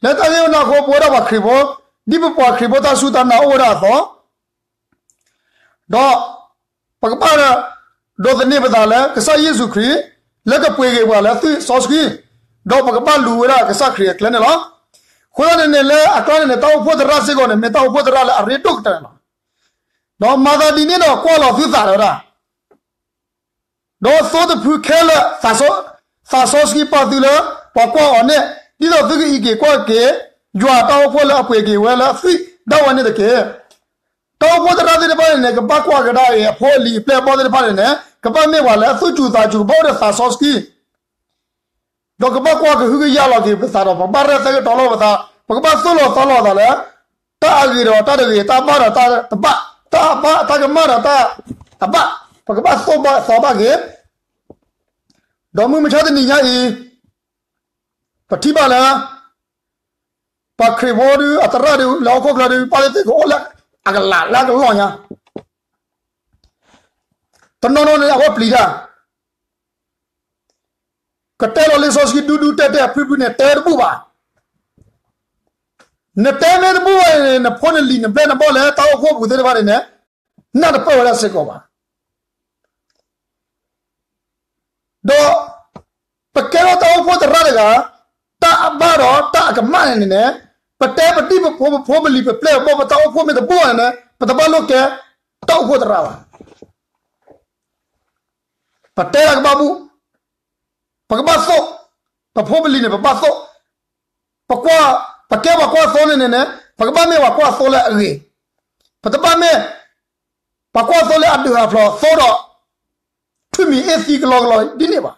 လၢတၢ်ဂ့ၢ်ဝဲန့ၣ်အဃိ ပဝဲဒၣ်ပှၤခရံာ်ဖိ ဒ်ပပှၤခရံာ်ဖိတၢ်စူၢ်တၢ်နာ်အိၣ်ဝဲဒၣ်အသိး ဒီးပကဘၣ်ဒိးသန့ၤပသးလၢကစၢ်ယ့ၣ်ၡူးခရံာ် လၢကပှ့ၤက့ၤပှၤလၢသွံၣ်စီဆှံ, ဒီးပကဘၣ်လူၤဝဲဒၣ်ကစၢ်ခရံာ်အကျဲန့ၣ်လီၤ. အဃိသတးန့ၣ်န့ၣ် လၢအကျါန့ၣ်န့ၣ် တၢ်အိၣ်ဖှိၣ်သရၣ်စ့ၢ်ကီးန့ၣ် မ့ၢ်တၢ်အိၣ်ဖှိၣ်သရၣ်လၢအရ့ဒိၣ်ကတၢၢ်န့ၣ်လီၤ. ဒီးမၤသးဒ်န့ၣ်ဒီးကွၢ်လီၤသုသးလီၤဝဲဒၣ် ဒီးသိတဖုခဲလၢာ် သးစီဆှံပာ်သုလၢ ပှၤကွၢ်အီၤန့ၣ်, ဒ်သိးသုကအံးက့ၤကွၢ်က့ၤ ယွၤအတၢ်အိၣ်ဖှိၣ်လၢအပှ့ၤက့ၤဝဲလၢအသွံၣ်ဒၣ်ဝဲန့ၣ်တက့ၢ်. တၢ်အိၣ်ဖှိၣ်သရၣ်သ့ၣ်တဖၣ်န့ၣ်န့ၣ် ကဘၣ်ကွၢ်ကဒါအံၤ အဖိအလံၤအပျဲၢ်အဘီၣ်သ့ၣ်တဖၣ်န့ၣ်န့ၣ် ကဘၣ်မ့ၢ်ပှၤလၢအသူၣ်စူၤသးစူၤ ကဘၣ်အိၣ်ဒီးသးစီဆှံ ဒီးကဘၣ်ကွၢ်ကဟုကယာ်လီၤက့ၤပသးဒီး ပကဘၣ်ရဲၣ်သဲကတီၤလီၤပသး ပကဘၣ်သိၣ်လီၤသီလီၤသးလၢ တၢ်အဂ့ၤဒီးတၢ်တဂ့ၤ, တၢ်ဘၣ်ဒီးတၢ်တဘၣ်, တၢ်အဘၣ်, တၢ်ကမၣ်ဒီးတၢ်အဘၣ်, ပကဘၣ်သိၣ်ဘၣ်သီဘၣ်က့ၤ. ဒီးမုၢ်မဆါတနံၤညါအံၤ ပထံၣ်ဘၣ်လၢ ပှၤခရံာ်ဖိဒုး အသရၣ်ဒုး လၢဟီၣ်ခိၣ်ချၢဒုး ပာ်လၢသ့ၣ်ကအိၣ်လၢအကလးလၢအကလီၢ်ညါ, တနီၤနီၤန့ၣ် အဝဲပျံၤတၢ်, ကတဲလီၤလံာ်စီဆှံဒူဒူတဲတဲ အဖုဖုန့ၣ် တဲတဘူၣ်ဘၣ်. နတဲမ့ၢ်တဘူၣ်ဘၣ်န့ၣ် နဖိနလံၤနပျဲၢ်နဘီၣ်လၢတၢ်အိၣ်ဖှိၣ်ပူၤသ့ၣ်တဖၣ်န့ၣ်န့ၣ် နၢ်တပၢၢ်ဝဲဒၣ်စ့ၢ်ကီးဘၣ်. ဒီး ပကဲထီၣ်တၢ်အိၣ်ဖှိၣ်သရၣ်တဂၤ တၢ်အဘၣ်ဒီးတၢ်အကမၣ်န့ၣ်န့ၣ် ပတဲပဒံၣ်ပဖိပဖိပလံၤပပျဲၢ်ပဘီၣ် ပတၢ်အိၣ်ဖှိၣ်မ့ၢ်တဘူၣ်ဘၣ်န့ၣ်န့ၣ် ပတဘၣ်လိၣ်ကဲတၢ်အိၣ်ဖှိၣ်သရၣ်ဘၣ်. ပတဲတၢ်ကဘၣ်ဘူၣ်, ပကဘၣ်သိၣ်, ပဖိပလံၤန့ၣ် ပဘၣ်သိၣ်, ပကွၢ်, ပကဲပှၤကွၢ်သိန့ၣ်န့ၣ်န့ၣ် ပကဘၣ်မ့ၢ်ပှၤကွၢ်သိလၢအဂ့ၤ, ပတဘၣ်မ့ၢ် ပှၤကွၢ်သိလၢအဒုးဟးဖျိးသိဒီး ထွံၣ်မံၤအ့ၣ်သံကလီကလီဒ်န့ၣ်ဘၣ်.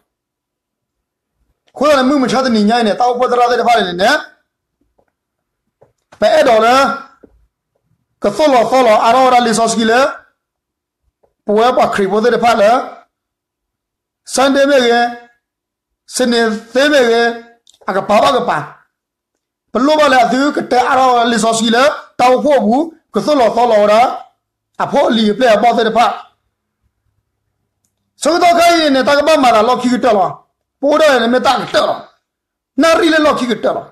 အဃိသတးန့ၣ် မုၢ်မဆါတနံၤညါအံၤန့ၣ် တၢ်အိၣ်ဖှိၣ်သရၣ်သ့ၣ်တဖၣ်န့ၣ်န့ၣ် ပအဲၣ်ဒိးလၢ ကသိၣ်လီၤသီလီၤအါထီၣ်ဝဲဒၣ်လံာ်စီဆှံလၢ ပဝဲပှၤခရံာ်ဖိသ့ၣ်တဖၣ်လၢ Sunday မ့ၢ်ဂ့ၤ, Sunday သ့မ့ၢ်ဂ့ၤ, အကပၤဘၣ်ကပၤ, ပလိၣ်ဘၣ်လၢအသုကတဲအါထီၣ်လံာ်စီဆှံလၢ တၢ်အိၣ်ဖှိၣ်အပူၤ ကသိၣ်လီၤသီလီၤဝဲဒၣ် အဖိအလံၤအပျဲၢ်အဘီၣ်သ့ၣ်တဖၣ် ဆၢကတီၢ်ခဲအံၤန့ၣ် တၢ်ကဘၣ်မၤသးလီၢ်ခံကတၢၢ်လီၤ. ပအိၣ်ဒၣ်န့ၣ်မ့ၢ်တၢ်ကတၢၢ်လီၤ. နၣ်ရံၣ်လၢလီၢ်ခံကတၢၢ်လီၤ.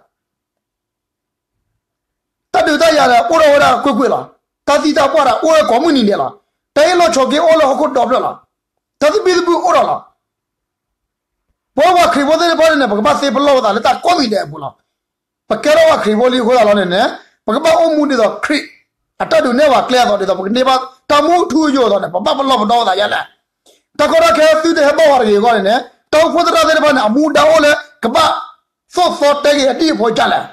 တၢ်ဒုးတၢ်ယၤဒီး အိၣ်ထီၣ်ဝဲဒၣ်ကွ့ၢ်ကွ့ၢ်လီၤ. တၢ်သံတၢ်ပှၢ်ဒီးအိၣ်ဝဲကိးမုၢ်နံၤဒဲးလီၤ. တၢ်အ့ၣ်လိာ်ဆိးက့အိၣ်လၢဟီၣ်ခိၣ်ဒီဖျၢၣ်လီၤ. တၢ်သဘံၣ်သဘုၣ်အိၣ်ထီၣ်လီၤ. ပဝဲပှၤခရံာ်ဖိသ့ၣ်တဖၣ်န့ၣ် ပကဘၣ်သ့ပလီၢ်ပသးလၢတၢ်ကိးမံၤဒဲးအပူၤလီၤ. ပကဲထီၣ်ပှၤခရံာ်ဖိလံအဃိသတးလီၤန့ၣ်န့ၣ် ပကဘၣ်အိၣ်မူဒ်သိးခရံာ် အတၢ်ဒုးနဲၣ်ပှၤကျဲအသိး ဒ်သိးပကန့ၢ်ဘၣ်တၢ်မူထူအယိာ်အသိးန့ၣ် ပဘၣ်ပလီၢ်ပဒီပသးယါလဲၣ်. တၢ်ကီတၢ်ခဲသုတဟဲဘၣ်ပှၤတဂ့ၤအဂီၢ်န့ၣ်န့ၣ် တၢ်အိၣ်ဖှိၣ်သရၣ်သ့ၣ်တဖၣ်န့ၣ် အမူဒါအိၣ်လၢကဘၣ်သိၣ်သီတဲက့ၤအဒံၣ်အဖိဒ်လဲၣ်.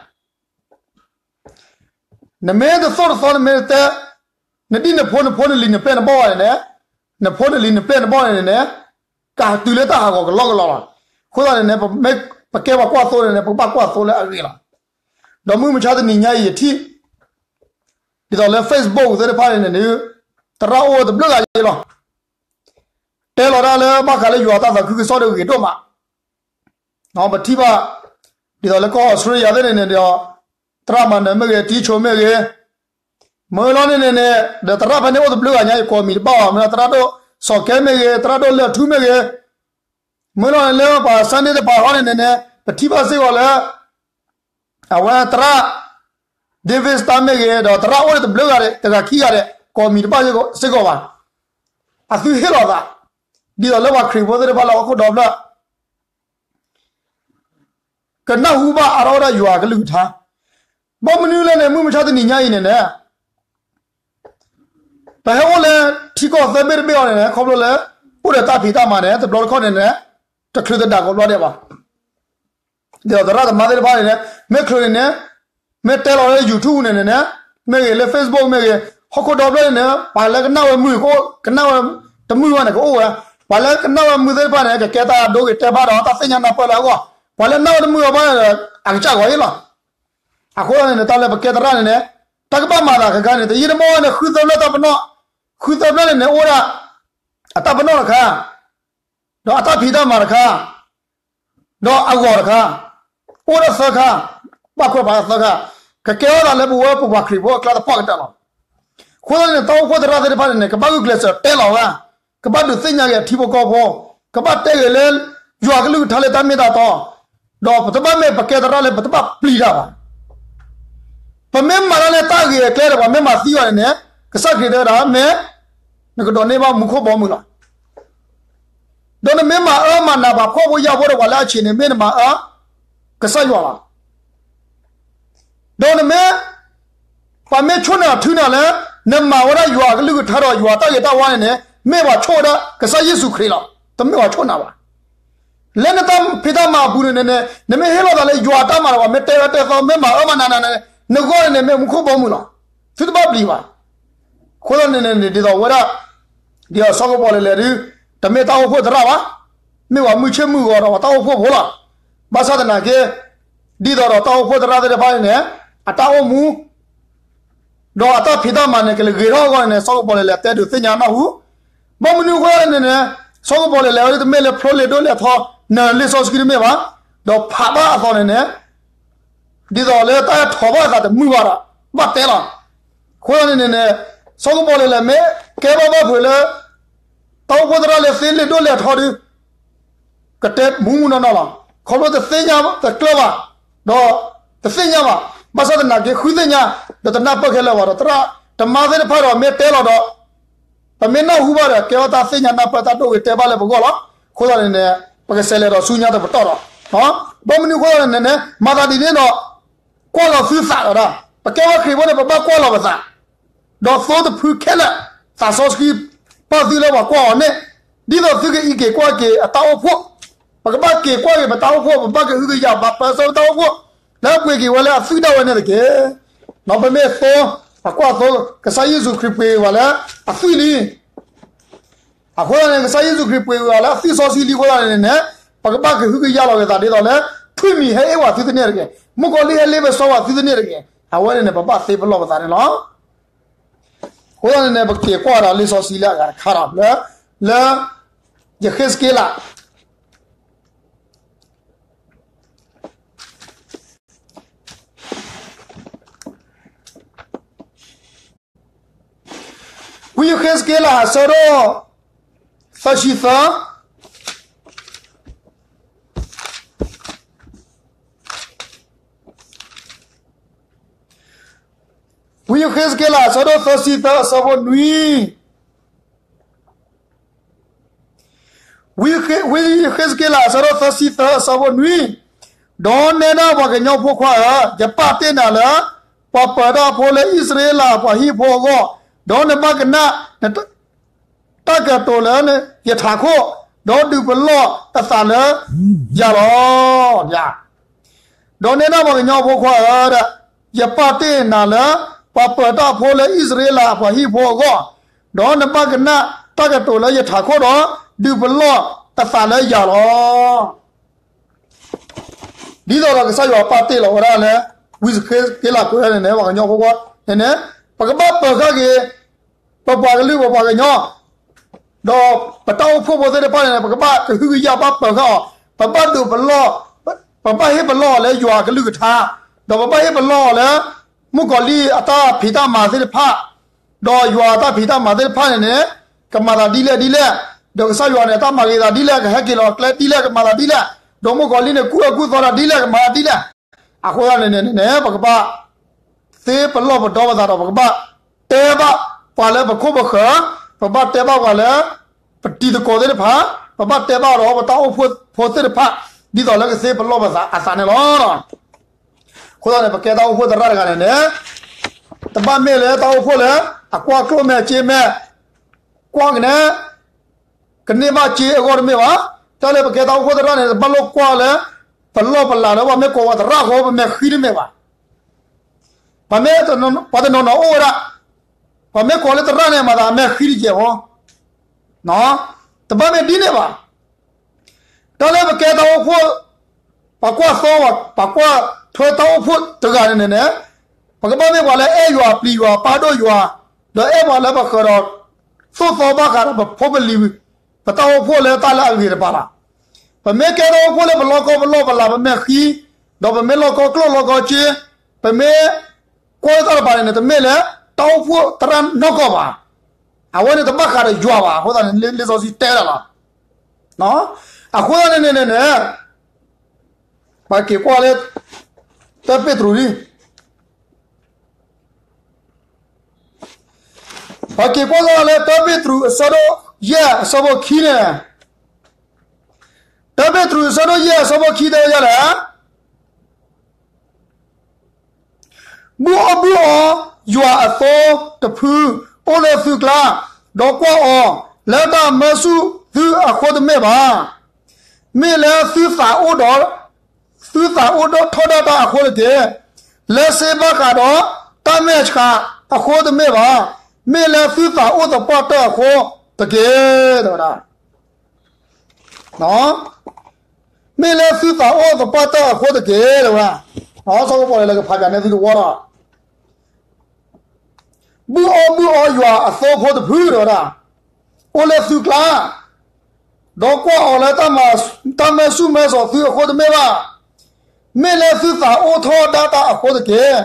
နမ့ၢ်တသိၣ်တသီ နမ့ၢ်တတဲ နဒံၣ်နဖိ နဖိနလံၤနပျဲၢ်နဘီၣ်န့ၣ်န့ၣ် နဖိနလံၤနပျဲၢ်နဘီၣ်န့ၣ်န့ၣ် ကဟးတုၤလၢတၢ်ဟးဂီၤကလီကလီလီၤ. အဃိသတးန့ၣ်န့ၣ် ပမ့ၢ်ပကဲပှၤကွၢ်သိန့ၣ်န့ၣ် ပကဘၣ်ကွၢ်သိလၢအဂ့ၤလီၤ. ဒီးမုၢ်မဆါတနံၤညါအံၤယထံၣ် ဒ်သိးလၢ Facebook သ့ၣ်တဖၣ်န့ၣ်န့ၣ် သရၣ်အိၣ်ဝဲတဘျုးဂၤယ့လီၤ. တဲလီၤတၢ်လၢဘၣ်ဃးလၢယွၤတၢ်သးခုကစီၣ်ဒီးဂ့ၤဒိၣ်မး ပထံၣ်ဘၣ် ဒ်သိးလၢကီၢ်အီစထြ့လယါသ့ၣ်န့ၣ်န့ၣ်ဒီး သရၣ်မၤနၢၤမ့ၢ်ဂ့ၤ ထံဆိမ့ၢ်ဂ့ၤ မ့ၢ်လီၤန့ၣ်န့ၣ်န့ၣ် ဒီးသရၣ်ဖဲန့ၣ်အိၣ်တဘျုးဂၤညါ ယကိးမံၤတဘၣ်ဘၣ် မ့ၢ်လီၤသရၣ်ဒိၣ်စီၤကဲမ့ၢ်ဂ့ၤ သရၣ်ဒိၣ်လၢၢ်ထူမ့ၢ်ဂ့ၤ မ့ၢ်လီၤန့ၣ်လၢပှၤ Sunday တပၤဃီန့ၣ်န့ၣ်န့ၣ် ပထံၣ်ဘၣ်စ့ၢ်ကီးလၢ အဝဲသရၣ် David Star မ့ၢ်ဂ့ၤ ဒီးသရၣ်အိၣ်ဒီးတဘျုးဂၤဒီး တဂၤခံဂၤဒီး ကိးမံၤတဘၣ်စ့ၢ်ကီးဘၣ်. အသုဟ့ၣ်လီၤသး ဒ်သိးလၢပှၤခရံာ်ဖိသ့ၣ်တဖၣ်လၢဟီၣ်ခိၣ်ဒီဖျၢၣ် ကနၢ်ဟူဘၣ်အါထီၣ်ဝဲဒၣ်ယွၤအကလုၢ်ကထါ. ဘၣ်မနုၤလဲၣ်န့ၣ် မုၢ်မဆါတနံၤညါအံၤန့ၣ်န့ၣ် ပဟဲအိၣ်လၢထံကီၢ်သၢဘ့ၣ်တဘ့ၣ်အံၤန့ၣ်န့ၣ် ခီဖျိလၢ အိၣ်ဒီးတၢ်ဖံးတၢ်မၤန့ၣ် တဘျီတခီၣ်န့ၣ်န့ၣ် တချုးသဒၣ်ကိးဘျီဒဲးဘၣ်. ဒ်သိးသရၣ်သမါသ့ၣ်တဖၣ်န့ၣ်န့ၣ် မ့ၢ်ချုးန့ၣ်န့ၣ် မ့ၢ်တဲလီၤလၢ YouTube န့ၣ်န့ၣ်န့ၣ် မ့ၢ်ဂ့ၤလၢ Facebook မ့ၢ်ဂ့ၤ ဟီၣ်ခိၣ်ဒီဖျၢၣ်န့ၣ်န့ၣ် ပှၤလၢကနၣ်ဝဲမုာ်ကအိၣ် ကနၣ်ဝဲတမုာ်ဘၣ်န့ၣ် ကအိၣ်ဝဲ ပှၤလၢကနၣ်ဝဲမုာ်သ့ၣ်တဖၣ်န့ၣ် ကကဲတၢ်ဒိဂ့ၤတဲဘၣ်ဒီးတၢ်သ့ၣ်ညါနၢ်ပၢၢ်လၢအဂီၢ် ပှၤလၢနၢ်ဝဲတမုာ်ဘၣ်ဒီး အကစၢ်ဂီၤအံၤလီၤ. အဃိသတးန့ၣ်န့ၣ် တၢ်လၢပကဲသရၣ်န့ၣ်န့ၣ် တၢ်ကဘၣ်မၤသးခဲခါန့ၣ် တယံာ်တမီၢ်န့ၣ် ဃုသၢဖျၢၣ်တၢ်ပနီၣ် ဃုသၢဖျၢၣ်န့ၣ်န့ၣ် အိၣ်ဒၣ် အတၢ်ပနီၣ်တခါ ဒီးအတၢ်ဖံးတၢ်မၤတခါ ဒီးအဂီၤတခါ အိၣ်ဒၣ်သၢခါ ဘၣ်ကွဲးဖးသၢခါ ကကဲထီၣ်သးလၢပဝဲပပှၤခရံာ်ဖိအကျါသပှၢ်ကတၢၢ်လီၤ. အဃိသတးန့ၣ် တၢ်အိၣ်ဖှိၣ်သရၣ်သ့ၣ်တဖၣ်န့ၣ်န့ၣ် ကဘၣ်ဂုာ်ကျဲးစၢးတဲလီၤဝဲ ကဘၣ်ဒုးသ့ၣ်ညါက့ၤအထံဖိကီၢ်ဖိ ကဘၣ်တဲဂ့ၤလၢ ယွၤကလုၢ်ကထါလၢတၢ်မ့ၢ်တၢ်တီ ဒီးပတဘၣ်မ့ၢ်ပကဲသရၣ်လၢပတဘၣ်ပျံၤတၢ်ဘၣ်. ပမ့ၢ်မၤတၢ်လၢတၢ်ဂ့ၤအကျဲဒီး ပှၤမ့ၢ်မၤသံအီၤန့ၣ်န့ၣ် ကစၢ်ခရံာ်တဲဝဲဒၣ် မ့ၢ် နကဒိးန့ၢ်ဘၣ်မူခိၣ်ဘီမုၢ်လီၤ. ဒီးနမ့ၢ်မၤအၢမၤနးပှၤဖှီၣ်ဖိယာ်ဖိဒီးပှၤလၢအဆံးန့ၣ် မ့ၢ်နမၤအၢ ကစၢ်ယွၤလီၤ. ဒီးနမ့ၢ် ပှၤမ့ၢ်ဆိၣ်နၤထုနၤလၢ နမၤဝဲဒၣ်ယွၤအကလုၢ်ကထါဒီးယွၤတၢ်ဂ့ၤတၢ်ဝါန့ၣ်န့ၣ် မ့ၢ်ပှၤဆိၣ်ဝဲဒၣ်ကစၢ်ယ့ၣ်ၡူးခရံာ်လီၤ. တမ့ၢ်ပှၤဆိၣ်နၤဘၣ်. လၢနတၢ်ဖံးတၢ်မၤအပူၤန့ၣ်န့ၣ် နမ့ၢ်ဟ့ၣ်လီၤသးလၢယွၤအတၢ်မၤဒီး ပှၤမ့ၢ်တဲဝဲတဲသီ မ့ၢ်မၤအၢမၤနးနၤန့ၣ် နဂီၢ်န့ၣ်န့ၣ် မ့ၢ်မူခိၣ်ဘီမုၢ်လီၤ. သုတဘၣ်ပျံၤဘၣ်. အဃိသတးန့ၣ်န့ၣ် ဒ်သိးဝဲဒၣ် ဒ်အစီၤကပီၤလဲၤလဲၤဒုး တမ့ၢ်တၢ်အိၣ်ဖှိၣ်သရၣ်ဘၣ်. မ့ၢ်ပှၤမုၢ်ဆ့ၣ်မုၢ်ဂီၤဒီးပှၤတၢ်အိၣ်ဖှိၣ်ဖိလီၤ. ဘၣ်ဆၣ်သနာ်က့ ဒ်သိးဒီးတၢ်အိၣ်ဖှိၣ်သရၣ်သ့ၣ်တဖၣ်န့ၣ်န့ၣ် အတၢ်အိၣ်မူ ဒီးအတၢ်ဖံးတၢ်မၤန့ၣ် ကလဲၤဂ့ၤထီၣ်အဂီၢ်န့ၣ်န့ၣ် စီၤကပီၤလဲၣ်လဲၣ်တဲဒုးသ့ၣ်ညါနၢ်ဟူ. ဘၣ်မနုၤအဃိလဲၣ်န့ၣ်န့ၣ် စီၤကပီၤလဲၣ်လဲၣ်ဝဲဒၣ်တမ့ၢ်လၢဖျိလ့ၤဒိၣ်လဲၣ်ထီ နၢၤလံာ်စီဆှံတမ့ၢ်ဘၣ်, ဒီးဖးဘၣ်အသီန့ၣ်န့ၣ် ဒ်သိးလၢတၢ်အဲၣ်ထီၣ်ဘၣ်အသးတမုာ်ဘၣ်ဒီး ဘၣ်တဲလီၤ. အဃိသတးန့ၣ်န့ၣ်န့ၣ် စီၤကပီၤလဲၣ်လဲၣ်မ့ၢ်ကဲဘၣ်ဘၣ်ဖုးလၢ တၢ်အိၣ်ဖှိၣ်သရၣ်လၢသ့လ့ၤဒိၣ်လဲၣ်ထီဒုး ကတဲမူးမူးနီၢ်နီၢ်လီၤ. ခီဖျိတသ့ၣ်ညါတကျၢၢ်ဘၣ်, ဒီးတသ့ၣ်ညါဘၣ်. ဘၣ်ဆၣ်သနာ်က့ဃုသ့ၣ်ညါ ဒီးတနၢ်ပၢၢ်ခဲလၢာ်ဘၣ်ဒီး သရၣ်သမါသ့ၣ်တဖၣ်ဒီးမ့ၢ်တဲလီၤဒီး ပမ့ၢ်နၢ်ဟူဘၣ်ဒီး ကဲထီၣ်တၢ်သ့ၣ်ညါနၢ်ပၢၢ်တၢ်ဒိၣ်ဂ့ၤတဲဘၣ်လၢပဂီၢ်လီၤ. အဃိသတးန့ၣ်န့ၣ် ပကစးလဲၤဒီးဆူညါတပတီၢ်ဒီး ဘၣ်မနုၤအဃိသတးန့ၣ်န့ၣ် မၤသးဒ်န့ၣ်ဒီး ကွၢ်လီၤသုသးဒီး ပကဲဝဲခရံာ်ဖိန့ၣ် ပဘၣ်ကွၢ်လီၤပသး ဒီးသိတဖုခဲလၢာ် သးစီဆှံပာ်သုလၢပှၤကွၢ်အီၤန့ၣ် ဒ်သိးသုကအံးက့ၤကွၢ်က့ၤအတၢ်အိၣ်ဖှိၣ်, ပကဘၣ်က့ၤကွၢ်က့ၤပတၢ်အိၣ်ဖှိၣ်, ပဘၣ်ကဟုကယာ်ဘၣ်ပၢဆှၢပတၢ်အိၣ်ဖှိၣ် လၢအပှ့ၤက့ၤဝဲလၢအသွံၣ်ဒၣ်ဝဲန့ၣ်တက့ၢ်. ဒီးပမ့ၢ်သိ, ပကွၢ်သိ, ကစၢ်ယ့ၣ်ၡူးခရံာ်ပှ့ၤက့ၤဝဲလၢအသွံၣ်လံ. အဃိသတးန့ၣ် ကစၢ်ယ့ၣ်ၡူးခရံာ်ပှ့ၤက့ၤဝဲလၢအသွံၣ်စီဆှံလံအဃိသတးန့ၣ်န့ၣ် ပကဘၣ်ကဟုကယာ်လီၤက့ၤသးဒ်သိးလၢ ထွံၣ်မံၤဟဲအ့ၣ်ဝဲသုတန့ၢ်တဂ့ၤ, မုၣ်ကီၤလံၢ်ဟဲလ့ပစီဝဲသုတန့ၢ်တဂ့ၤ, အဝဲန့ၣ်န့ၣ် ပဘၣ်သ့ပလီၢ်ပသးန့ၣ်လီၤ. အဃိသတးန့ၣ်န့ၣ် ပက့ၤကွၢ်ဒီးလံာ်စီဆှံလၢအဂၤတခါဒီး လၢ, လၢ, ယဃ့းစက့လး ဝံယဃ့းစက့လး အဆၢဒိၣ်သၢဆံသၢ, ဝံယဃ့းစက့လး အဆၢဒိၣ်သၢဆံသၢ အဆၢဖိနွံ, ဝံယဃ့းစက့လး အဆၢဒိၣ်သၢဆံသၢ အဆၢဖိနွံ, ဒီးနဲဒၣ်ပှၤကညီဖိခွါဧၢ, ယပာ်တ့ၢ်နၤလၢ ပှၤပၢၤတၢ်ဖိလၢအံၣ်စရ့လးအပှၤဟံၣ်ဖိအဂီၢ်, ဒီးနဘၣ်ကနၣ် တၢ်ကတိၤလၢယထးခိၣ်, ဒီးဒုးပလီၢ်အသးလၢယၤလီၤ. ဒီးနဲဒၣ်ပှၤကညီဖိခွါဧၢ, ယပာ်တ့ၢ်နၤလၢ ပှၤပၢၤတၢ်ဖိလၢအံၣ်စရ့လးအပှၤဟံၣ်ဖိအဂီၢ်, ဒီးနဘၣ်ကနၣ်တၢ်ကတိၤလၢယထးခိၣ်ဒီး ဒုးပလီၢ်အသးလၢယၤလီၤ. ဒ်သိးဒီးကစၢ်ယွၤပာ်တ့ၢ်လီၤဝဲဒၣ်လၢ ဝံယဃ့းစက့လး ကွဲးန့ၣ်န့ၣ် ပှၤကညီဖိခွါန့ၣ်န့ၣ် ပကဘၣ်ပၢၤဃာ်က့ၤ ပပှၤကလုာ်ပပှၤကညီ ဒီးပတၢ်အိၣ်ဖှိၣ်ဖိသ့ၣ်တဖၣ်န့ၣ်န့ၣ် ပကဘၣ်ကဟုကယာ်ဘၣ်ပၢၤဃာ်အီၤ, ပဘၣ်ဒုးပလီၢ်, ပဘၣ်ဟ့ၣ်ပလီၢ်အီၤလၢယွၤအကလုၢ်ကထါ, ဒီးပဘၣ်ဟ့ၣ်ပလီၢ်အီၤလၢ မုၣ်ကီၤလံၢ်အတၢ်ဖံးတၢ်မၤသ့ၣ်တဖၣ်, ဒီးယွၤအတၢ်ဖံးတၢ်မၤသ့ၣ်တဖၣ်န့ၣ်န့ၣ် ကမၤသးဒ်လဲၣ်ဒ်လဲၣ်, ဒီးကစၢ်ယွၤန့ၣ် အတၢ်မၤဂ့ၤသးဒ်လဲၣ်, ကဟဲက့ၤလီၤကျဲဒ်လဲၣ်, ကမၤသးဒ်လဲၣ်, ဒီးမုၣ်ကီၤလံၢ်န့ၣ် ကူၣ်အၢကူၣ်သီတၢ်ဒ်လဲၣ်, ကမၤသးဒ်လဲၣ်. အဃိသတးန့ၣ်န့ၣ်န့ၣ် ပကဘၣ်သ့ပလီၢ်ပဒီပသးဒီး ပကဘၣ်တဲဘၣ်ပှၤလၢပခိၣ်ပဃၢၤ, ပကဘၣ်တဲဘၣ်ပှၤလၢ ပတံၤသကိးသ့ၣ်တဖၣ်, ပဘၣ်တဲဘၣ်ဒီးပတၢ်အိၣ်ဖှိၣ်ဖိသ့ၣ်တဖၣ် ဒ်သိးလၢကသ့ပလီၢ်ပသးအသးန့ၣ်လီၤ. အဃိသတးန့ၣ် ပကဲတၢ်အိၣ်ဖှိၣ်သရၣ်တဂၤန့ၣ်န့ၣ် တဘၣ်မ့ၢ်လၢတၢ်အိၣ်ဖှိၣ်လၢ အကွၢ်ကျိၣ်မဲာ်စ့မဲာ် ကွၢ်ကနဲ ကန့ၢ်ဘၣ်စ့အဂီၢ်တမ့ၢ်ဘၣ်. တၢ်လၢပကဲတၢ်အိၣ်ဖှိၣ်သရၣ်န့ၣ် တဘၣ်လိၣ်ကွၢ်လၢ ပလီၢ်ပလၤလၢပှၤမ့ၢ်ကိးဝဲသရၣ်အဃိ ပမဲာ်ဃံတမ့ၢ်ဘၣ်. ပှၤမ့ၢ် ပှၤတနီၤနီၤအိၣ်ဝဲဒၣ် ပှၤမ့ၢ်ကိးလၢသရၣ်န့ၣ် မၤသးအမဲာ်ဃံတကဲးဖိ တဘၣ်မ့ၢ်ဒ်န့ၣ်ဘၣ်. တၢ်လၢပကဲတၢ်အိၣ်ဖှိၣ် ပှၤကွၢ်သီ ပှၤကွၢ်ထွဲတၢ်အိၣ်ဖှိၣ်တဂၤန့ၣ်န့ၣ် ပကဘၣ်မ့ၢ်ပှၤလၢအဲၣ်ယွၤ ပျံၤယွၤ ပာ်ဒိၣ်ယွၤ ဒီးအဲၣ်ပှၤလၢပဃၢၤဒီး သိၣ်သီဘၣ်ဃးဒီးပဖိပလံၤ ပတၢ်အိၣ်ဖှိၣ်လၢတၢ်လၢအဂ့ၤတပၤလီၤ. ပမ့ၢ်ကဲတၢ်အိၣ်ဖှိၣ်လၢပလီၢ်ကီပလီၢ်ပလၤ ပမဲာ်ဃံ ဒီးပမ့ၢ်လီၢ်ကီကျိၣ်လီၢ်ကီစ့ ပမ့ၢ်ကွၢ်လၢတၢ်တပၤန့ၣ်န့ၣ် တမ့ၢ်လၢတၢ်အိၣ်ဖှိၣ်သရၣ်နီၢ်ကီၢ်ဘၣ်. အဝဲန့ၣ်တဘၣ်ဃးဒီးယွၤဘၣ်. အဃိသတးန့ၣ် လံာ်စီဆှံတဲဒၣ်လီၤ. အဃိသတးန့ၣ်န့ၣ်န့ၣ် ပက့ၤကွၢ်လၢ တၢပ့းတရူး ပက့ၤကွၢ်လၢတၢပ့းတရူးအဆၢဒိၣ်ယဲၢ်အဆၢဖိခံန့ၣ်, တၢပ့းတရူးအဆၢဒိၣ်ယဲၢ်အဆၢဖိခံတဲဝဲဒ်လဲၣ်. ဘုၣ်အီၣ်ဘုၣ်အီ ယွၤအသိတဖု အိၣ်လၢသုကျါ, ဒီးကွၢ်အီၤ လၢတၢ်မၢဆူၣ်သုအဃိတမ့ၢ်ဘၣ်. မ့ၢ်လၢသုသးအိၣ်ဒီး သုသးအိၣ်ဒီးထီဒါတၢ်အဃိတက့ၢ်. လၢစ့ဘၣ်ဃးဒီးတၢ်မဲာ်ဆှးအဃိတမ့ၢ်ဘၣ်. မ့ၢ်လၢသုသးအိၣ်သပှၢ်တၢၢ်အဃိတက့ၢ်. တဲဝဲဒၣ် မ့ၢ်လၢသုသးအိၣ်သပှၢ်တၢၢ်အဃိတက့ၢ် တဲဝဲဒၣ်. စီၤကပီၤလၢကဖးပၠးန့ၢ်သုတဝီလီၤ. ဘုၣ်အီၣ်ဘုၣ်အီယွၤအသိဖိတဖုဒီးဝဲဒၣ်, အိၣ်လၢသုကျါ, ဒီးကွၢ်အီၤလၢတၢ်မၤဆူၣ်မၤစိၤသုအဃိတမ့ၢ်ဘၣ်, မ့ၢ်လၢသုသးအိၣ်ထီၣ်ဒၣ်တၢ်အဃိတက့ၢ်.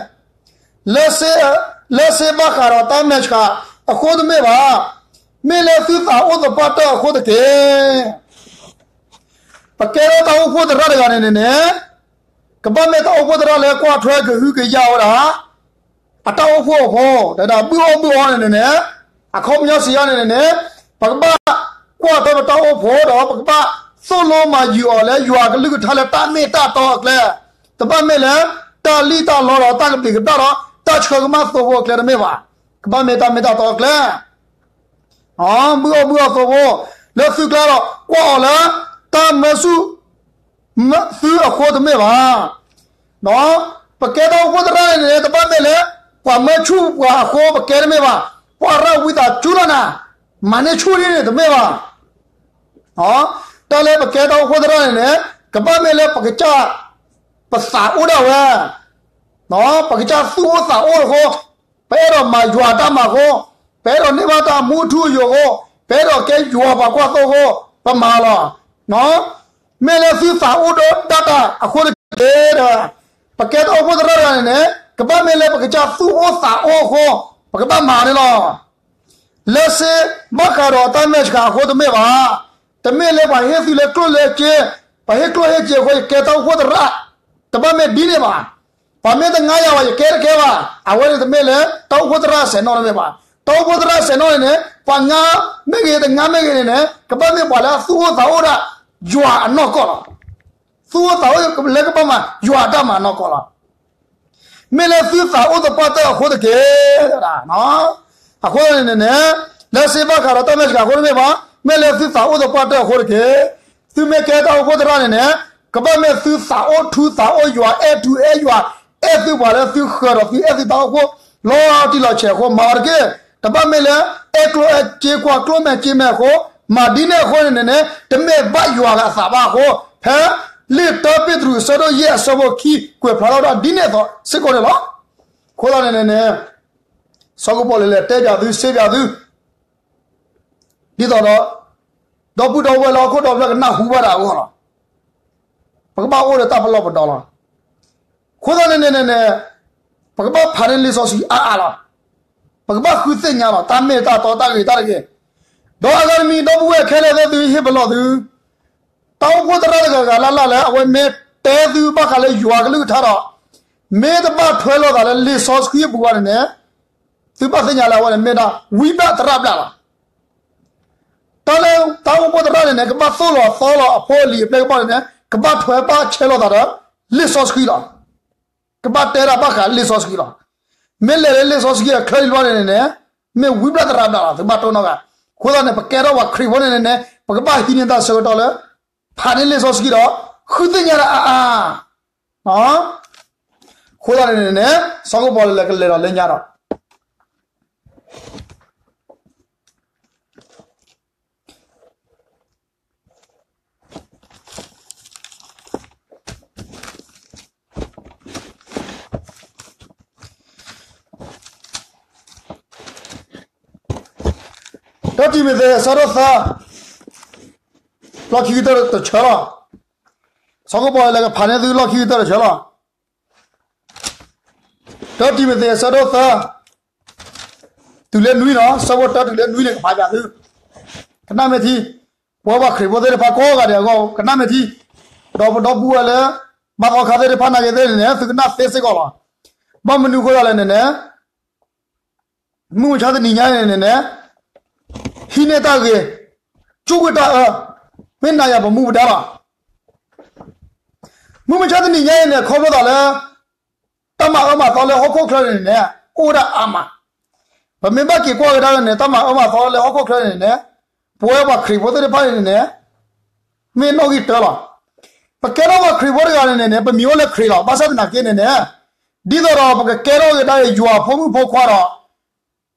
လၢစ့, လၢစ့ဘၣ်ဃးဒီးတၢ်မဲာ်ဆှးအဃိတမ့ၢ်ဘၣ်, မ့ၢ်လၢသုသးအိၣ်သပှၢ်တၢၢ်အဃိတက့ၢ်. ပကဲထီၣ်တၢ်အိၣ်ဖှိၣ်သရၣ်တဂၤန့ၣ်န့ၣ်န့ၣ်, ကဘၣ်မ့ၢ်တၢ်အိၣ်ဖှိၣ်သရၣ်လၢကွၢ်ထွဲကဟုကယာ်ဝဲဒၣ် အတၢ်အိၣ်ဖှိၣ်အဖိ, ဒီးဘုၣ်အီၣ်ဘုၣ်အီန့ၣ်န့ၣ်, အခီပညီစံးယါန့ၣ်န့ၣ်, ပကဘၣ်ကွၢ်ထွဲပတၢ်အိၣ်ဖှိၣ်ဒီးပကဘၣ်သိၣ်လိမၤယုာ်အီၤလၢယွၤကလုၢ်ကထါလၢတၢ်မ့ၢ်တၢ်တီအကျဲ, တဘၣ်မ့ၢ်လၢ တၢ်လံၣ်တၢ်လီဒီးတၢ်ကဘျံးကဘျၣ်ဒီးတၢ်ဆှၢကမၣ်သိဖိအကျဲတမ့ၢ်ဘၣ်. ကဘၣ်မ့ၢ်တၢ်မ့ၢ်တၢ်တီအကျဲ ဘုၣ်အီၣ်ဘုၣ်အီသိဖိ, လၢသုကျါဒီးကွၢ်အီၤလၢ တၢ်မၤဆူၣ်မၤစိၤသုအဃိတမ့ၢ်ဘၣ်. ပကဲတၢ်အိၣ်ဖှိၣ်သရၣ်န့ၣ်န့ၣ် တဘၣ်မ့ၢ်လၢ ပှၤမၤဆူၣ်ပှၤအဃိပကဲတမ့ၢ်ဘၣ်. ပှၤရၣ်ဝံသးစူၤလီၤနၤ, မၤန့ၢ်ဆူၣ်ဒ်န့ၣ်တမ့ၢ်ဘၣ်. တၢ်လၢပကဲတၢ်အိၣ်ဖှိၣ်သရၣ်န့ၣ်န့ၣ် ကဘၣ်မ့ၢ်လၢပကစၢ် ပသးအိၣ်ဒၣ်ဝဲ ပကစၢ်သူၣ်အိၣ်သးအိၣ်အဃိ, ပအဲၣ်ဒိးမၤယွၤတၢ်မၤအဃိ, ပအဲၣ်ဒိးန့ၢ်ဘၣ်တၢ်မူထူယိာ်အဃိ, ပအဲၣ်ဒိးကဲယွၤပှၤကွၢ်သိအဃိ, ပမၤလီၤ. မ့ၢ်လၢသုသးအိၣ်ဒီးဒၣ်တၢ်အဃိတက့ၢ်. ပကဲတၢ်အိၣ်ဖှိၣ်သရၣ်တဂၤန့ၣ်န့ၣ် ကဘၣ်မ့ၢ်လၢပကစၢ်သူၣ်အိၣ်သးအိၣ်အဃိ, ပကဘၣ်မၤန့ၣ်လီၤ. လၢစ့ဘၣ်ဃးဒီးတၢ်မဲာ်ဆှးအဃိတမ့ၢ်ဘၣ်. တမ့ၢ်လၢပှၤဟ့ၣ်သုလၢကျိၣ်လၢစ့, ပှၤဟ့ၣ်ကျိၣ်ဟ့ၣ်စ့အဃိ ယကဲတၢ်အိၣ်ဖှိၣ်သရၣ်, တဘၣ်မ့ၢ်ဒ်န့ၣ်ဘၣ်. ပှၤမ့ၢ်တငါယၤဘၣ် ယကဲတကဲဘၣ်. အဝဲန့ၣ်တမ့ၢ်လၢ တၢ်အိၣ်ဖှိၣ်သရၣ်စဲၤနီၣ်တမ့ၢ်ဘၣ်. တၢ်အိၣ်ဖှိၣ်သရၣ်စဲၤနီၣ်န့ၣ်န့ၣ် ပှၤငါမ့ၢ်ဂ့ၤ တငါမ့ၢ်ဂ့ၤန့ၣ်န့ၣ် ကဘၣ်မ့ၢ်ပှၤလၢအသူၣ်အိၣ်သးအိၣ်ဒၣ် ယွၤအနီၢ်ကီၢ်လီၤ. သူၣ်အိၣ်သးအိၣ်လၢကဘၣ်မၤ ယွၤအတၢ်မၤနီၢ်ကီၢ်လီၤ. မ့ၢ်လၢသုသးအိၣ်သပှၢ်တၢၢ်အဃိတက့ၢ်. အဃိန့ၣ်န့ၣ်န့ၣ် လၢစ့ဘၣ်ဃးဒီးတၢ်မဲာ်ဆှးအဃိတမ့ၢ်ဘၣ်, မ့ၢ်လၢသုသးအိၣ်သပှၢ်တၢၢ်အဃိတက့ၢ်. သုမ့ၢ်ကဲတၢ်အိၣ်ဖှိၣ်သရၣ်န့ၣ်န့ၣ် ကဘၣ်မ့ၢ်သုသးအိၣ်ထူသးအိၣ်ယွၤ အဲၣ်ထူအဲၣ်ယွၤ အဲၣ်သုပှၤလၢသုဃၢၤဒီးသုအဲၣ်သုတၢ်အိၣ်ဖှိၣ် လီၤတံၢ်လီၤဆဲးအဃိ မၤအီၤတက့ၢ်. တဘၣ်မ့ၢ်လၢ အဲၣ်ကျိၣ်အဲၣ်စ့ကွၢ်ကျိၣ်မဲာ်စ့မဲာ်အဃိ, မၤဒ်န့ၣ်အဃိန့ၣ်န့ၣ်န့ၣ် တမ့ၢ်ဘၣ်ယွၤအသးဘၣ်အဃိ, ဖဲ လံာ်တၢပ့းတရူးအဆၢဒိၣ်ယဲၢ်အဆၢဖိခံ ကွဲးဖျါထီၣ်ဝဲဒၣ်ဒ်န့ၣ်အသိးစ့ၢ်ကီးန့ၣ်လီၤ. အဃိသတးန့ၣ်န့ၣ်န့ၣ် စီၤကပီၤလၢ်လဲၤတဲပၠးသု စ့ပၠးသု ဒ်သိးဒီး ဒီပုၢ်ဒီဝဲၢ်လၢဟီၣ်ခိၣ်ဒီဖျၢၣ်ကနၢ်ဟူဘၣ်တၢ်အဂီၢ်လီၤ. ပကဘၣ်အိၣ်ဒီးတၢ်ပလီၢ်ပဒီလီၤ. အဃိသတးန့ၣ်န့ၣ်န့ၣ် ပကဘၣ်ဖးန့ၢ်လံာ်စီဆှံအါအါလီၤ. ပကဘၣ်ဃုသ့ၣ်ညါလီၤ တၢ်မ့ၢ်တၢ်တီတၢ်ဂ့ၤတၢ်တဂ့ၤ. ဒီးအဂၤတမံၤ ဒီပုၢ်ဝဲၢ်ခဲလၢာ်သ့ၣ်သု ဟ့ၣ်ပလီၢ်သု တၢ်အိၣ်ဖှိၣ်သရၣ်တဂၤဂၤလၢ်လၢ်လၢ အဝဲမ့ၢ်တဲသုဘၣ်ဃးလၢယွၤကလုၢ်ကထါဒီး မ့ၢ်တဘၣ်ထွဲလိာ်သးလၢလံာ်စီဆှံအပူၤဘၣ်န့ၣ်န့ၣ် သုဘၣ်သ့ၣ်ညါလၢအဝဲန့ၣ်မ့ၢ်ဒၣ် ဝံဘျၣ်သရၣ်ဘျၣ်လီၤ. တၢ်လၢတၢ်အိၣ်ဖှိၣ်သရၣ်န့ၣ်န့ၣ် ကဘၣ်သိၣ်လီၤသီလီၤအဖိအလံၤအပျဲၢ်ကပီၤန့ၣ်န့ၣ် ကဘၣ်ထွဲဘၣ်ဆဲးလိာ်သးဒီး လံာ်စီဆှံလီၤ. ကဘၣ်တဲဒၣ်ဘၣ်ဃးလံာ်စီဆှံလီၤ. မ့ၢ်လဲၤလၢလံာ်စီဆှံအချၢအံၤတဘျီန့ၣ်န့ၣ်န့ၣ် မ့ၢ်ဝံဘျၣ်သရၣ်ဘျၣ်လီၤ သုဘၣ်တိၢ်နီၣ်ဂၤ. အဃိသတးန့ၣ် ပကဲထီၣ်ပှၤခရံာ်ဖိန့ၣ်န့ၣ်န့ၣ် ပကဘၣ်ဟံးန့ၢ်တၢ်ဆၢကတီၢ်လၢ ဖးန့ၢ်လံာ်စီဆှံဒီး ဃုသ့ၣ်ညါတၢ်အါအါ အဃိသတးန့ၣ်န့ၣ်န့ၣ် စီၤကပီၤလၢ်လဲၤကလဲၤဒီးလၢညါဒီး တၢတံၤမသ့း အဆၢဒိၣ်သၢ လီၢ်ခံကတၢၢ်တဆၢလီၤ. စီၤကပီၤလၢ်လဲၤကဖးန့ၢ်သုလီၢ်ခံကတၢၢ်တဆၢလီၤ. တၢတံၤမသ့း အဆၢဒိၣ်သၢ တုၤလၢနွံလီၤ. ဆၢဖိတၢတုၤလၢနွံန့ၣ် ကဖးပၠးသု ကနၣ်မ့ၢ်ထံ, ပဝဲပှၤခရံာ်ဖိသ့ၣ်တဖၣ်ကိးဂၤဒဲးအဂီၢ် ကနၣ်မ့ၢ်ထံ, ဒီးပဒီပုၢ်ဝဲၢ်လၢ ဘၣ်သီခါသ့ၣ်တဖၣ်နာ်က့သ့ၣ်န့ၣ်န့ၣ် သုကနၣ်သ့စ့ၢ်ကီးလီၤ. ဘၣ်မနုၤအဃိသတးလဲၣ်န့ၣ်န့ၣ် မုၢ်မဆါတနံၤညါအံၤန့ၣ်န့ၣ် ဟံးန့ၢ်တၢ်ဂ့ၤ, ကၠူၣ်ဝံၣ်တၢ်အၢ, မ့ၢ်နၤယၤပမူပဒါလီၤ. မုၢ်မဆါတနံၤညါအံၤန့ၣ် ခီဖျိသးလၢ တၢ်မၤအၢမၤသီလၢဟီၣ်ခိၣ်ချၢန့ၣ်န့ၣ် အိၣ်ဝဲဒၣ်အါမး. ပမ့ၢ်ဘၣ်က့ၤကွၢ်ကဒါန့ၣ် တၢ်မၤအၢမၤသီလၢဟီၣ်ခိၣ်ချၢန့ၣ်န့ၣ် ပဝဲပှၤခရံာ်ဖိသ့ၣ်တဖၣ်န့ၣ်န့ၣ် မ့ၢ်နီၣ်ဂံၢ်တၢလီၤ. ပကဲထီၣ်ပှၤခရံာ်ဖိတဂၤန့ၣ်န့ၣ် ပမံၤအိၣ်လၢခရံာ်လီၤ. ဘၣ်ဆၣ်သနာ်က့န့ၣ်န့ၣ် ဒ်သိးဒီးပကကဲထီၣ်ကဒါယွၤဖိမုၣ်ဖိခွါဒီး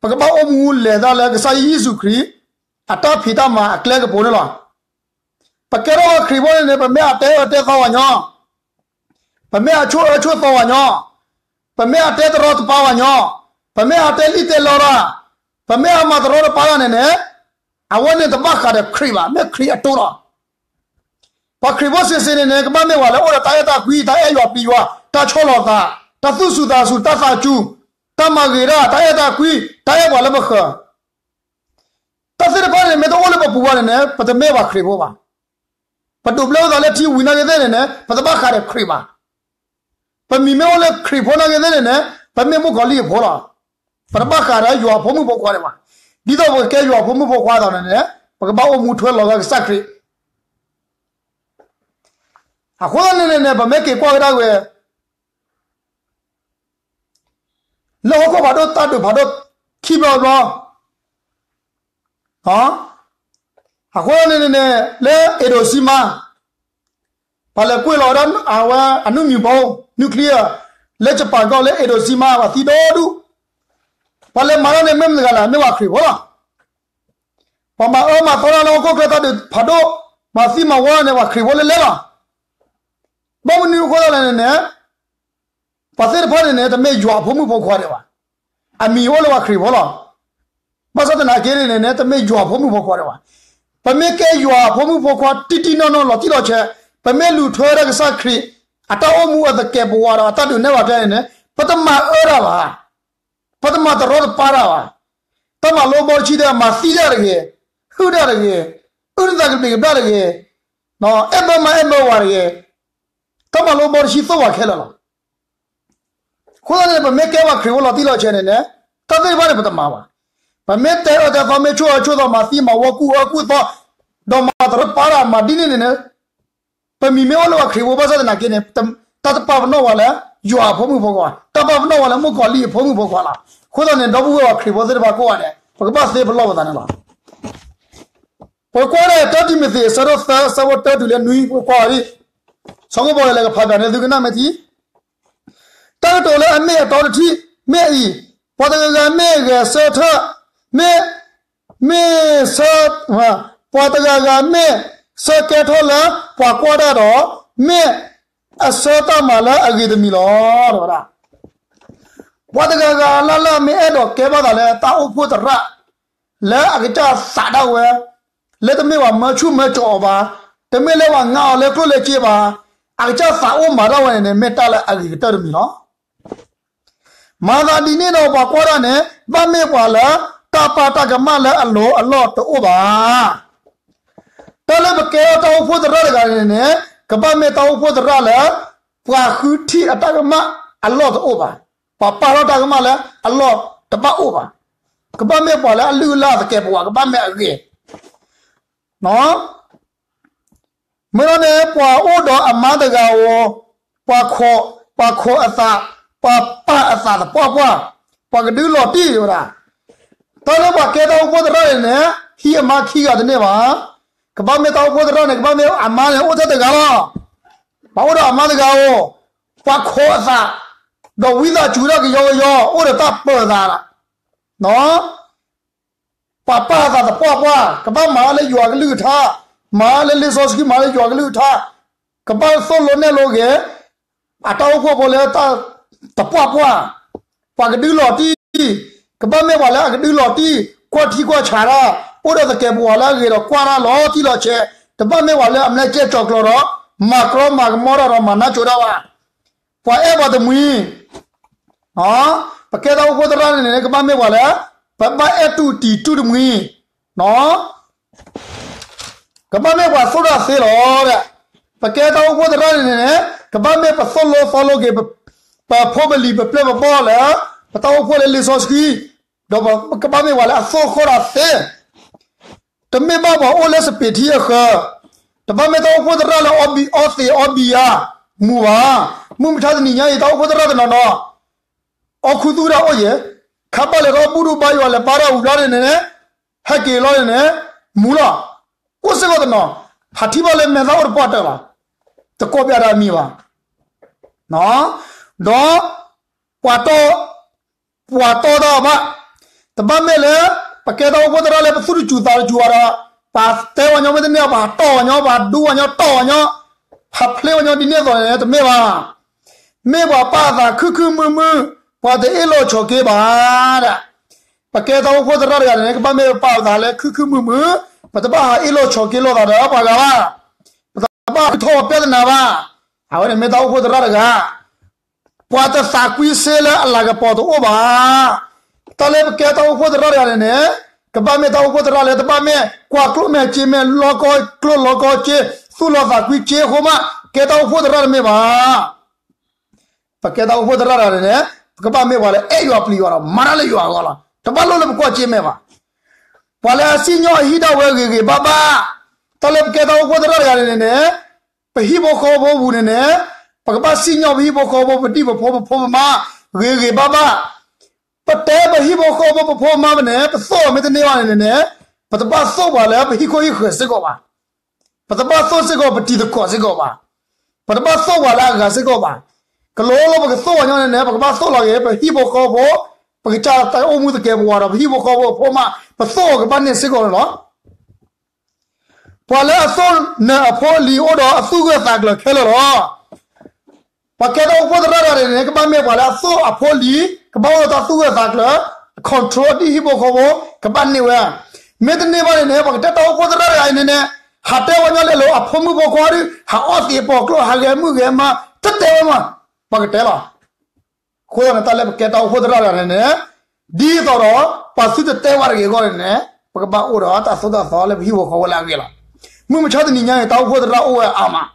ပကဘၣ်အိၣ်မူလဲၤတၢ်လၢကစၢ်ယ့ၣ်ၡူးခရံာ် အတၢ်ဖံးတၢ်မၤအကျဲကပူၤန့ၣ်လီၤ. ပကဲထီၣ်ပှၤခရံာ်ဖိန့ၣ်န့ၣ် ပမ့ၢ်အတဲအၢတဲသီပှၤညီ, ပ ပမ့ၢ်အဆိၣ်အၢဆိၣ်သီဝဲညီ, ပမ့ၢ်အတဲတရီတပါဝဲညီ, ပမ့ၢ်အတဲလံၣ်တဲလီတၢ်, ပမ့ၢ်အမၤတရီတပါတၢ်န့ၣ်န့ၣ်, အဝဲန့ၣ်တဘၣ်ဃးဒီးခရံာ်ဘၣ်, မ့ၢ်ခရံာ်အတိၢ်လီၤ. ပှၤခရံာ်ဖိစ့စ့န့ၣ်န့ၣ် ကဘၣ်မ့ၢ်ပှၤလၢအိၣ်ဒီးတၢ်အဲၣ်တၢ်ကွံ, တၢ်အဲၣ်ယွၤပျံၤယွၤ, တၢ်ဆီၣ်လီၤသး, တၢ်သူၣ်စူၤသးစူၤ, တၢ်သးစူၤ, တၢ်မၤဂ့ၤတၢ်, တၢ်အဲၣ်တၢ်ကွံ, တၢ်အဲၣ်ပှၤလၢပဃၢၤ, တၢ်သ့ၣ်တဖၣ်န့ၣ် မ့ၢ်တအိၣ်လၢပပူၤဘၣ်န့ၣ်န့ၣ် ပတမ့ၢ်ပှၤခရံာ်ဖိဘၣ်. ပဒိးဘျၢသးလၢထံဝံၤနာ်က့သ့ၣ်န့ၣ်န့ၣ် ပတဘၣ်ဃးဒီးခရံာ်ဘၣ်. ပမံၤမ့ၢ်အိၣ်လၢခရံာ်ဖိနာ်က့သ့ၣ်န့ၣ်န့ၣ် ပမ့ၢ်မုၣ်ကီၤလံၢ်အဖိလီၤ. ပတဘၣ်ဃးဒီးယွၤအဖိမုၣ်ဖိခွါဒံးဘၣ်. ဒ်သိးပကကဲယွၤအဖိမုၣ်ဖိခွါအသိးန့ၣ်န့ၣ် ပကဘၣ်အိၣ်မူထွဲလီၤဂာ်ကစၢ်ခရံာ်. အဃိသတးန့ၣ်န့ၣ်န့ၣ် ပမ့ၢ်က့ၤကွၢ်ကဒါဝဲ လၢဟီၣ်ခိၣ်ဖးဒိၣ်တၢ်ဒုးဖးဒိၣ်ခံဘျီတဘျီ, အဃိန့ၣ်န့ၣ် လၢ Hiroshima ပှၤလဲၤကွံာ်လီၤဝဲဒၣ်အဝဲအနုၢ်မံၤဘီ nuclear လၢ Japan ကီၢ်လၢ Hiroshima ပှၤသံဒိၣ်ဒိၣ်, ပှၤလဲၤမၤတၢ်န့ၣ်မ့ၢ်မတၤတဂၤလဲၣ်, မ့ၢ်ပှၤခရံာ်ဖိလီၤ. ပှၤမၤအၢမၤသီတၢ်လၢဟီၣ်ခိၣ်ချၢတၢ်ဒုးဖးဒိၣ်, မၤသံမၤဝီန့ၣ် ပှၤခရံာ်ဖိလၢလဲလီၤ. ဘၣ်မနုၤအဃိသတးလဲၣ်န့ၣ်န့ၣ် ပှၤသ့ၣ်တဖၣ်န့ၣ်န့ၣ် တမ့ၢ်ယွၤအဖိမုၣ်ဖိခွါဒံးဘၣ်. အမံၤအိၣ်လၢပှၤခရံာ်ဖိလီၤ. ဘၣ်ဆၣ်သနာ်က့န့ၣ်န့ၣ် တမ့ၢ်ယွၤအဖိမုၣ်ဖိခွါဒံးဘၣ်. ပမ့ၢ်ကဲယွၤအဖိမုၣ်ဖိခွါ တံၢ်တံၢ်နီၢ်နီၢ်လီၤတံၢ်လီၤဆဲး, ပမ့ၢ်လူၤထွဲဒၣ်ကစၢ်ခရံာ် အတၢ်အိၣ်မူအသကဲးပဝးဒီးအတၢ်ဒုးနဲၣ်ပှၤကျဲန့ၣ်န့ၣ် ပတမၤအၢတၢ်ဘၣ်. ပတမၤတရီတပါတၢ်ဘၣ်. တၢ်မၤလိဘီတဆံဒီး မၤသံတၢ်တဂ့ၤ, ဟုၣ်တၢ်တဂ့ၤ, အုၣ်နသးကဘျံးကဘျၣ်တဂ့ၤ, အဲၣ်ဘၢမါအဲၣ်ဘၢဝၤတဂ့ၤ, တၢ်မၤလိဘီတဆံသိၣ်ပှၤခဲလၢာ်လီၤ. အဃိသတးန့ၣ် ပမ့ၢ်ကဲပှၤခရံာ်ဖိလီၤတံၢ်လီၤဆဲးန့ၣ်န့ၣ် တၢ်သ့ၣ်တဖၣ်န့ၣ် ပတမၤဘၣ်. ပမ့ၢ်တဲအၢတဲသီ မ့ၢ်ဆိၣ်အၢဆိၣ်သီ မၤသံမၤဝီ ကူၣ်အၢကူၣ်သီ ဒီးမၤတရီတပါတၢ် မၤဒ်န့ၣ်န့ၣ်န့ၣ် ပမံၤမ့ၢ်အိၣ်လၢပှၤခရံာ်ဖိ ဘၣ်ဆၣ်သနာ်က့န့ၣ် တၢ်တပာ်ပနီၣ်ဝဲလၢ ယွၤအဖိမုၣ်ဖိခွါ, တၢ်ပာ်ပနီၣ်ဝဲလၢ မုၣ်ကီၤလံၢ်အဖိမုၣ်ဖိခွါလီၤ. အဃိသတးန့ၣ် ဒီပုၢ်ဝဲၢ်ပှၤခရံာ်ဖိသ့ၣ်တဖၣ်ကိးဂၤဒဲး ပကဘၣ်သ့ပလီၢ်ပသးန့ၣ်လီၤ. ပကွၢ်ဒီးတၢတံၤမသ့း အဆၢဒိၣ်သၢ အဆၢဖိတၢတုၤလၢနွံ ပကွၢ်အီၤဒ် ဆီခိၣ်ဘီလဲၤကဖးဘၣ်န့ၣ် သုကနၣ်မ့ၢ်ထံ တၢ်ကတိၤလၢအမ့ၢ်အတီတထံၣ် မ့ၢ်အံၤ, ပှၤတဂၤဂၤမ့ၢ်ဂဲၤဆၢထၢၣ်, မ့ၢ်, မ့ၢ်ဆၢ, ပှၤတဂၤဂၤမ့ၢ်ဆၢကဲထီၣ်လၢပှၤကွၢ်တၢ်ဒီး မ့ၢ်အဆၢတၢ်မၤလၢအဂ့ၤတမံၤလီၤ. ပှၤတဂၤဂၤလၢ်လၢ်မ့ၢ်အဲၣ်ဒိးကဲဘၣ်သးလၢတၢ်အိၣ်ဖှိၣ်သရၣ် လၢအကစၢ်သးဒၣ်ဝဲ, လၢတမ့ၢ်ပှၤမၢဆူၣ်မၢကၠီၤအီၤဘၣ်, တမ့ၢ်လၢပှၤငါအီၤလၢကျိၣ်လၢစ့ဘၣ်, အကစၢ်သးအိၣ်မၤတၢ်ဝဲန့ၣ်န့ၣ် မ့ၢ်တၢ်လၢအဂ့ၤကတၢၢ်တမံၤလီၤ. မၤသးဒ်န့ၣ်ဒီးပှၤကွၢ်တၢ်န့ၣ် ဘၣ်မ့ၢ်ပှၤလၢတၢ်ပာ်တၢ်ကမၣ်လၢအလီၤအလီၢ်တအိၣ်ဘၣ်. တၢ်လၢပကဲထီၣ်တၢ်အိၣ်ဖှိၣ်သရၣ်တဂၤန့ၣ်န့ၣ် ကဘၣ်မ့ၢ်တၢ်အိၣ်ဖှိၣ်သရၣ်လၢ ပှၤဃုထံၣ်အတၢ်ကမၣ်အလီၢ်တအိၣ်ဘၣ်, ပှၤပာ်ထီၣ်တၢ်ကမၣ်လၢအလီၢ်တဘၣ်အိၣ်ဘၣ်, ကဘၣ်မ့ၢ်ပှၤလၢအလုၢ်အလၢ်သကဲးပဝး ကဘၣ်မ့ၢ်အဂ့ၤ မ့ၢ်လီၤန့ၣ် ပှၤအိၣ်ဒီးအမါတဂၤဧိၤ, ပှၤခိး, ပှၤခိးအသး, ပှၤပာ်အသးသပှၢ်ပှၢ်, ပှၤကဒုးလီၤတံၢ်ဝဲဒၣ်. တၢ်လၢပှၤကဲတၢ်အိၣ်ဖှိၣ်သရၣ်န့ၣ်န့ၣ် ဟံးအမါခံဂၤတန့ၢ်ဘၣ်. ကဘၣ်မ့ၢ်တၢ်အိၣ်ဖှိၣ်သရၣ်န့ၣ် ကဘၣ်မ့ၢ်အမါန့ၣ်အိၣ်ထဲတဂၤလီၤ. ပှၤအိၣ်ဒီးအမါတဂၤဧိၤ, ပှၤခိးအသး, ဒီးဝံသးစူၤဒၣ်ကယီကယီ အိၣ်ဒီးတၢ်ပၢၤသးလီၤ. ပှၤပာ်အသးသပှၢ်ပှၢ်, ကဘၣ်မၤလၢယွၤကလုၢ်ကထါ, မၤလၢလံာ်စီဆှံ မၤလၢယွၤကလုၢ်ကထါ, ကဘၣ်သိၣ်လိနဲၣ်လိက့ၤ အတၢ်အိၣ်ဖှိၣ်ဖိလၢတၢ်သပှၢ်ပှၢ်, ပှၤကဒုးလီၤတံၢ်, ကဘၣ်မ့ၢ်ပှၤလၢအကဒုးလီၤတံၢ်, ကွၢ်ထံကွၢ်ဆးတၢ်, အိၣ်ဒီးသကဲးပဝးလၢအဂ့ၤဒီးကွၢ်တၢ်လီၤတံၢ်လီၤဆဲး, တဘၣ်မ့ၢ်ပှၤလၢအမၢကဲကၠီၤကျီၤဒီး မၤကြီမၤကမီတၢ်ဒီးမၤနးစိၤတၢ်ဘၣ်. ပှၤအဲၣ်ပှၤတမှံၤ, ပကဲတၢ်အိၣ်ဖှိၣ်သရၣ်န့ၣ်န့ၣ် ကဘၣ်မ့ၢ်ပှၤလၢ ပဘၣ်အဲၣ်တူၢ်တံၤတူၢ်တမှံၤ, ကဘၣ်မ့ၢ်ပှၤသိၣ်တၢ်သ့လီၤ. ပကဲတၢ်အိၣ်ဖှိၣ်သရၣ်န့ၣ်န့ၣ် ကဘၣ်မ့ၢ်ပသိၣ်လိသီလိက့ၤ ပဖိပလံၤပပျဲၢ်ပဘီၣ်လၢ ပတၢ်အိၣ်ဖှိၣ်လၢလံာ်စီဆှံ, ဒီးကဘၣ်မ့ၢ်ပှၤလၢအသိၣ်ဃီၣ်တၢ်သ့ တမ့ၢ်ဘၣ်ပှၤအိၣ်လၢစပံးထံအဃၢၤ, တဘၣ်မ့ၢ်တၢ်အိၣ်ဖှိၣ်သရၣ်လၢအီသံးအီဘံယၤမူၤဘၣ်. မုၢ်မဆါတနံၤညါအံၤ တၢ်အိၣ်ဖှိၣ်သရၣ်တနီၤနီၤ အီၣ်ခူသူၣ်တၢ်အိၣ်ယဲၢ်, ခါဘၣ်လဲၤထီၣ်ဘူၣ်ဒိၣ်ဘါယွၤလဲၤပာ်တၢ်ဝံၤဘျီန့ၣ်န့ၣ်, ဟဲက့ၤလီၤန့ၣ်န့ၣ်, မူၤလီၤ. အိၣ်စ့ၢ်ကီးတနီၤ, ဟးထံၣ်ဘၣ်လၢမဲာ်သၣ်အိၣ်တပှၢ်တၢၢ်လီၤ. တကိးပျးတၢ်အမံၤဘၣ်. ဒီး ပှၤတီ ပှၤတီတၢ်ဘၣ်, တဘၣ်မ့ၢ်လၢ ပကဲတၢ်အိၣ်ဖှိၣ်သရၣ်လၢပသူၣ်တစူၤသးတစူၤဘၣ်ဒီး ပှၤတဲဝဲညီမ့ၢ်တန့ၢ် ပှၤတီၢ်ဝဲညီ ပှၤဒူဝဲညီတီၢ်ဝဲညီ, ပှၤဖျ့ဝဲညီဒ်န့ၣ်အသိးန့ၣ် တမ့ၢ်ဘၣ်. မ့ၢ်ပှၤပာ်သးခုခုမုာ်မုာ်, ပှၤတအ့ၣ်လိာ်ဆိးက့ဘၣ်ဒၣ်. ပကဲတၢ်အိၣ်ဖှိၣ်သရၣ်တဂၤန့ၣ် ကဘၣ်မ့ၢ်ပပာ်သးလၢခုခုမုာ်မုာ်, ပတဘၣ်ဟးအ့ၣ်လိာ်ဆိးက့လိာ်သးဒီးပှၤဂၤဘၣ်. ပတဘၣ်ထုးထီၣ်ပှၤပြဿနာဘၣ်. အဝဲန့ၣ်မ့ၢ်တၢ်အိၣ်ဖှိၣ်သရၣ်တဂၤ ပှၤတသးကွံစ့လၢအလၤကပီၤတအိၣ်ဘၣ်. တၢ်လၢပကဲတၢ်အိၣ်ဖှိၣ်သရၣ်တဂၤန့ၣ်န့ၣ်, ကဘၣ်မ့ၢ်တၢ်အိၣ်ဖှိၣ်သရၣ်လၢတဘၣ်မ့ၢ်ကွၢ်ကျိၣ်မဲာ်စ့မဲာ် လီၤကီကျိၣ်လီၤကီစ့, သူၣ်လီၤသးကွံစ့အဃိမး ကဲတၢ်အိၣ်ဖှိၣ်သရၣ်တမ့ၢ်ဘၣ်. ပကဲတၢ်အိၣ်ဖှိၣ်သရၣ်တဂၤန့ၣ်န့ၣ်, ပကဘၣ်မ့ၢ်ပှၤလၢအဲၣ်ယွၤပျံၤယွၤဒီး မၤတၢ်လၢယွၤအဂီၢ်လီၤ. တဘၣ်လိၣ်လၢပကွၢ်စ့မဲာ်ဘၣ်. ပှၤလၢအစံၣ်ညီၣ်အဟံၣ်ဒၣ်ဝဲဂ့ၤဂ့ၤဘၣ်ဘၣ်. တၢ်လၢပကဲတၢ်အိၣ်ဖှိၣ်သရၣ်တဂၤန့ၣ်န့ၣ်, ပဟံၣ်ဖိဃီဖိပူၤန့ၣ်န့ၣ်, ပကဘၣ်စံၣ်ညီၣ်ပဟံၣ်ဖိဃီဖိ ပဒံၣ်ပဖိပဖိပမါ ဂ့ၤဂ့ၤဘၣ်ဘၣ်. ပတဲပဟံၣ်ဖိဃီဖိပဖိပမါဖဲန့ၣ် ပသိၣ်အီၤမ့ၢ်တန့ၢ်ဘၣ်န့ၣ်န့ၣ်, ပတဘၣ်သိၣ်ပှၤလၢပဟံၣ်ခိၣ်ဟံၣ်ဃၢၤစ့ၢ်ကီးဘၣ်. ပတဘၣ်သိၣ်စ့ၢ်ကီးပတံၤသကိးစ့ၢ်ကီးဘၣ်. ပတဘၣ်သိၣ်ပှၤလၢအဂၤစ့ၢ်ကီးဘၣ်. ကလိလိပကသိၣ်ပှၤညီန့ၣ်န့ၣ် ပကဘၣ်သိၣ်လီၤဂ့ၤ ပဟံၣ်ဖိဃီဖိ, ပကစၢ်တၢ်အိၣ်မူသကဲးပဝးဒီး ပဟံၣ်ဖိဃီဖိအဖိမး ပသိၣ်အီၤကဘၣ်န့ၢ်စ့ၢ်ကီးန့ၣ်လီၤ. ပှၤလၢအသိၣ်နၢၤအဖိအလံၤအိၣ်ဒီးအသူၣ်ဂၢၢ်သးကျၢၤခဲလၢာ်လီၤ. ပှၤကဲတၢ်အိၣ်ဖှိၣ်သရၣ်တဂၤန့ၣ်န့ၣ် ကဘၣ်မ့ၢ်ပှၤလၢအသိၣ်အဖိအလံၤ, ကဘၣ်အိၣ်ဒီးတၢ်သူၣ်ဂၢၢ်သးကျၢၤ, control ဒ်ဟံၣ်ဖိဃီဖိ, ကဘၣ်န့ၢ်ဝဲ. မ့ၢ်တန့ၢ်ဘၣ်န့ၣ်န့ၣ် ပှၤကတဲတၢ်အိၣ်ဖှိၣ်သရၣ်တဂၤအံၤန့ၣ်န့ၣ်, ဟးတဲဝဲညီလဲၣ်လၢအဖိမုၣ်ဖိခွါဒုး ဟးအီၣ်သံးပိာ်ကျိ ဟးဂဲၤမုၢ်ဂဲၤမါ, တတဲဝဲမး, ပှၤကတဲလီၤ. အဃိသတးန့ၣ် တၢ်လၢပကဲတၢ်အိၣ်ဖှိၣ်သရၣ်တဂၤန့ၣ်န့ၣ်, ဒ်သိးဒီး ပှၤသုတတဲဝဲတဂ့ၤအဂီၢ်န့ၣ်န့ၣ်, ပကဘၣ်အိၣ်ဒီးတၢ်သိၣ်တၢ်သီလၢပဟံၣ်ဖိဃီဖိလၢအဂ့ၤလီၤ. မုၢ်မဆါတနံၤညါန့ၣ် တၢ်အိၣ်ဖှိၣ်သရၣ်အိၣ်ဝဲအါမး,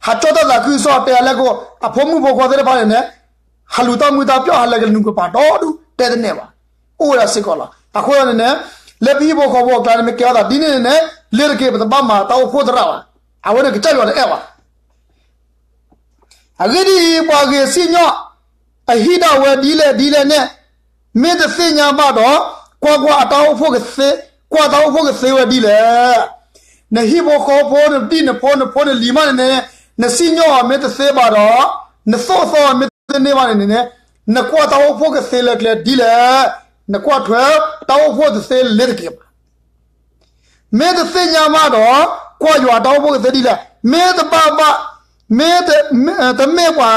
ဟးကၠီၣ်တၢ်သးခုကစီၣ်တဲအလဲၣ်ကိး အဖိမုၣ်ဖိခွါသ့ၣ်တဖၣ်န့ၣ်န့ၣ်, ဟးလူၤတၢ်မုာ်တၢ်ပျီၣ် ဟးလဲၤကနူၤကပၤဒီဒူၣ် တဲတန့ၢ်ဘၣ်. အိၣ်ဝဲဒၣ်စ့ၢ်ကီးလီၤ. အဃိသတးန့ၣ်န့ၣ်, လၢပဟံၣ်ဖိဃီဖိအကျါန့ၣ် မ့ၢ်ကဲထီၣ်သးဒ်န့ၣ်န့ၣ်န့ၣ်, လ့ၤတက့ၤ ပတဘၣ်မၤတၢ်အိၣ်ဖှိၣ်သရၣ်ဘၣ်. အဝဲန့ၣ်ကစၢ်ယွၤတအဲၣ်ဘၣ်. အဂ့ၢ်ဒ်အံၤ, ပှၤဂ့ၤစံၣ်ညီၣ်အဟံၣ်ဒၣ်ဝဲဒ်လဲၣ်ဒ်လဲၣ်န့ၣ်, မ့ၢ်တသ့ၣ်ညါဘၣ်ဒီး, ကွၢ်ကွၢ်, အတၢ်အိၣ်ဖှိၣ်ကသ့, ကွၢ်တၢ်အိၣ်ဖှိၣ်ကသ့ဝဲဒ်လဲၣ်. နဟံၣ်ဖိဃီဖိ, နဒံၣ်နဖိ, နဖိနလံၤမးန့ၣ်န့ၣ်, နစံၣ်ညီၣ်အီၤမ့ၢ်တသ့ဘၣ်ဒီး, နသိၣ်သီအီၤမ့ၢ်တန့ၢ်ဘၣ်န့ၣ်န့ၣ်, နကွၢ်တၢ်အိၣ်ဖှိၣ်ကသ့လၢကျဲဒ်လဲၣ်. နကွၢ်ထွဲတၢ်အိၣ်ဖှိၣ်တသ့လ့ၤတက့ၤဘၣ်. မ့ၢ်တသ့ၣ်ညါဘၣ်ဒီး, ကွၢ်ယွၤတၢ်အိၣ်ဖှိၣ်ကသ့ဒ်လဲၣ်. မ့ၢ်တဘၣ်ဘၣ်, မ့ၢ်တ, တမ့ၢ်ပှၤ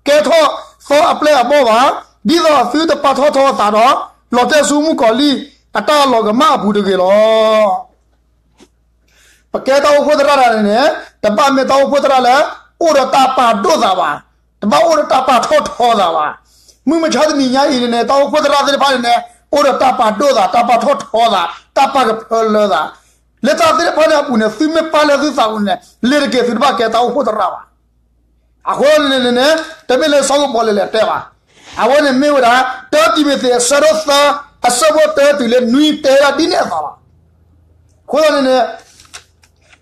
ကဲထီၣ်သီအပျဲၢ်အဘီၣ်ဘၣ်, ဒ်သိးအသုတပာ်ထီၣ်ထီအသးဒီး, လီၤတဲာ်ဆူမုၣ်ကီၤလံၢ်အတၢ်လီၤကမၣ်အပူၤတဂ့ၤလီၤ. ပကဲတၢ်အိၣ်ဖှိၣ်သရၣ်တဂၤန့ၣ်န့ၣ်, တဘၣ်မ့ၢ်တၢ်အိၣ်ဖှိၣ်သရၣ်လၢအိၣ်ဒီးတၢ်ပာ်ဒိၣ်သးဘၣ်, တဘၣ်အိၣ်ဒီးတၢ်ပာ်ထီၣ်ထီသးဘၣ်. မုၢ်မဆါတနံၤညါအံၤန့ၣ်န့ၣ် တၢ်အိၣ်ဖှိၣ်သရၣ်သ့ၣ်တဖၣ်န့ၣ်န့ၣ်, အိၣ်ဒီးတၢ်ပာ်ဒိၣ်သး, တၢ်ပာ်ထီၣ်ထီသး, တၢ်ပာ်ကဖၢလၢသး, လၢတၢ်သ့ၣ်တဖၣ်န့ၣ်အပူၤန့ၣ် သုမ့ၢ်ပာ်လၢသုသးပူၤန့ၣ်, လ့ၤတက့ၤသုတဘၣ်ကဲတၢ်အိၣ်ဖှိၣ်သရၣ်ဘၣ်. အဃိန့ၣ်န့ၣ်န့ၣ်, တမ့ၢ်လၢစီၤပီလူးလဲၤတဲဘၣ်. အဝဲန့ၣ်မ့ၢ်ဝဲဒၣ်, တၢတံၤမသ့း အဆၢဒိၣ်သၢ, အဆၢဖိတၢတုၤလၢနွံ တဲဝဲဒၣ်ဒ်န့ၣ်အသိးလီၤ. အဃိသတးန့ၣ်န့ၣ်,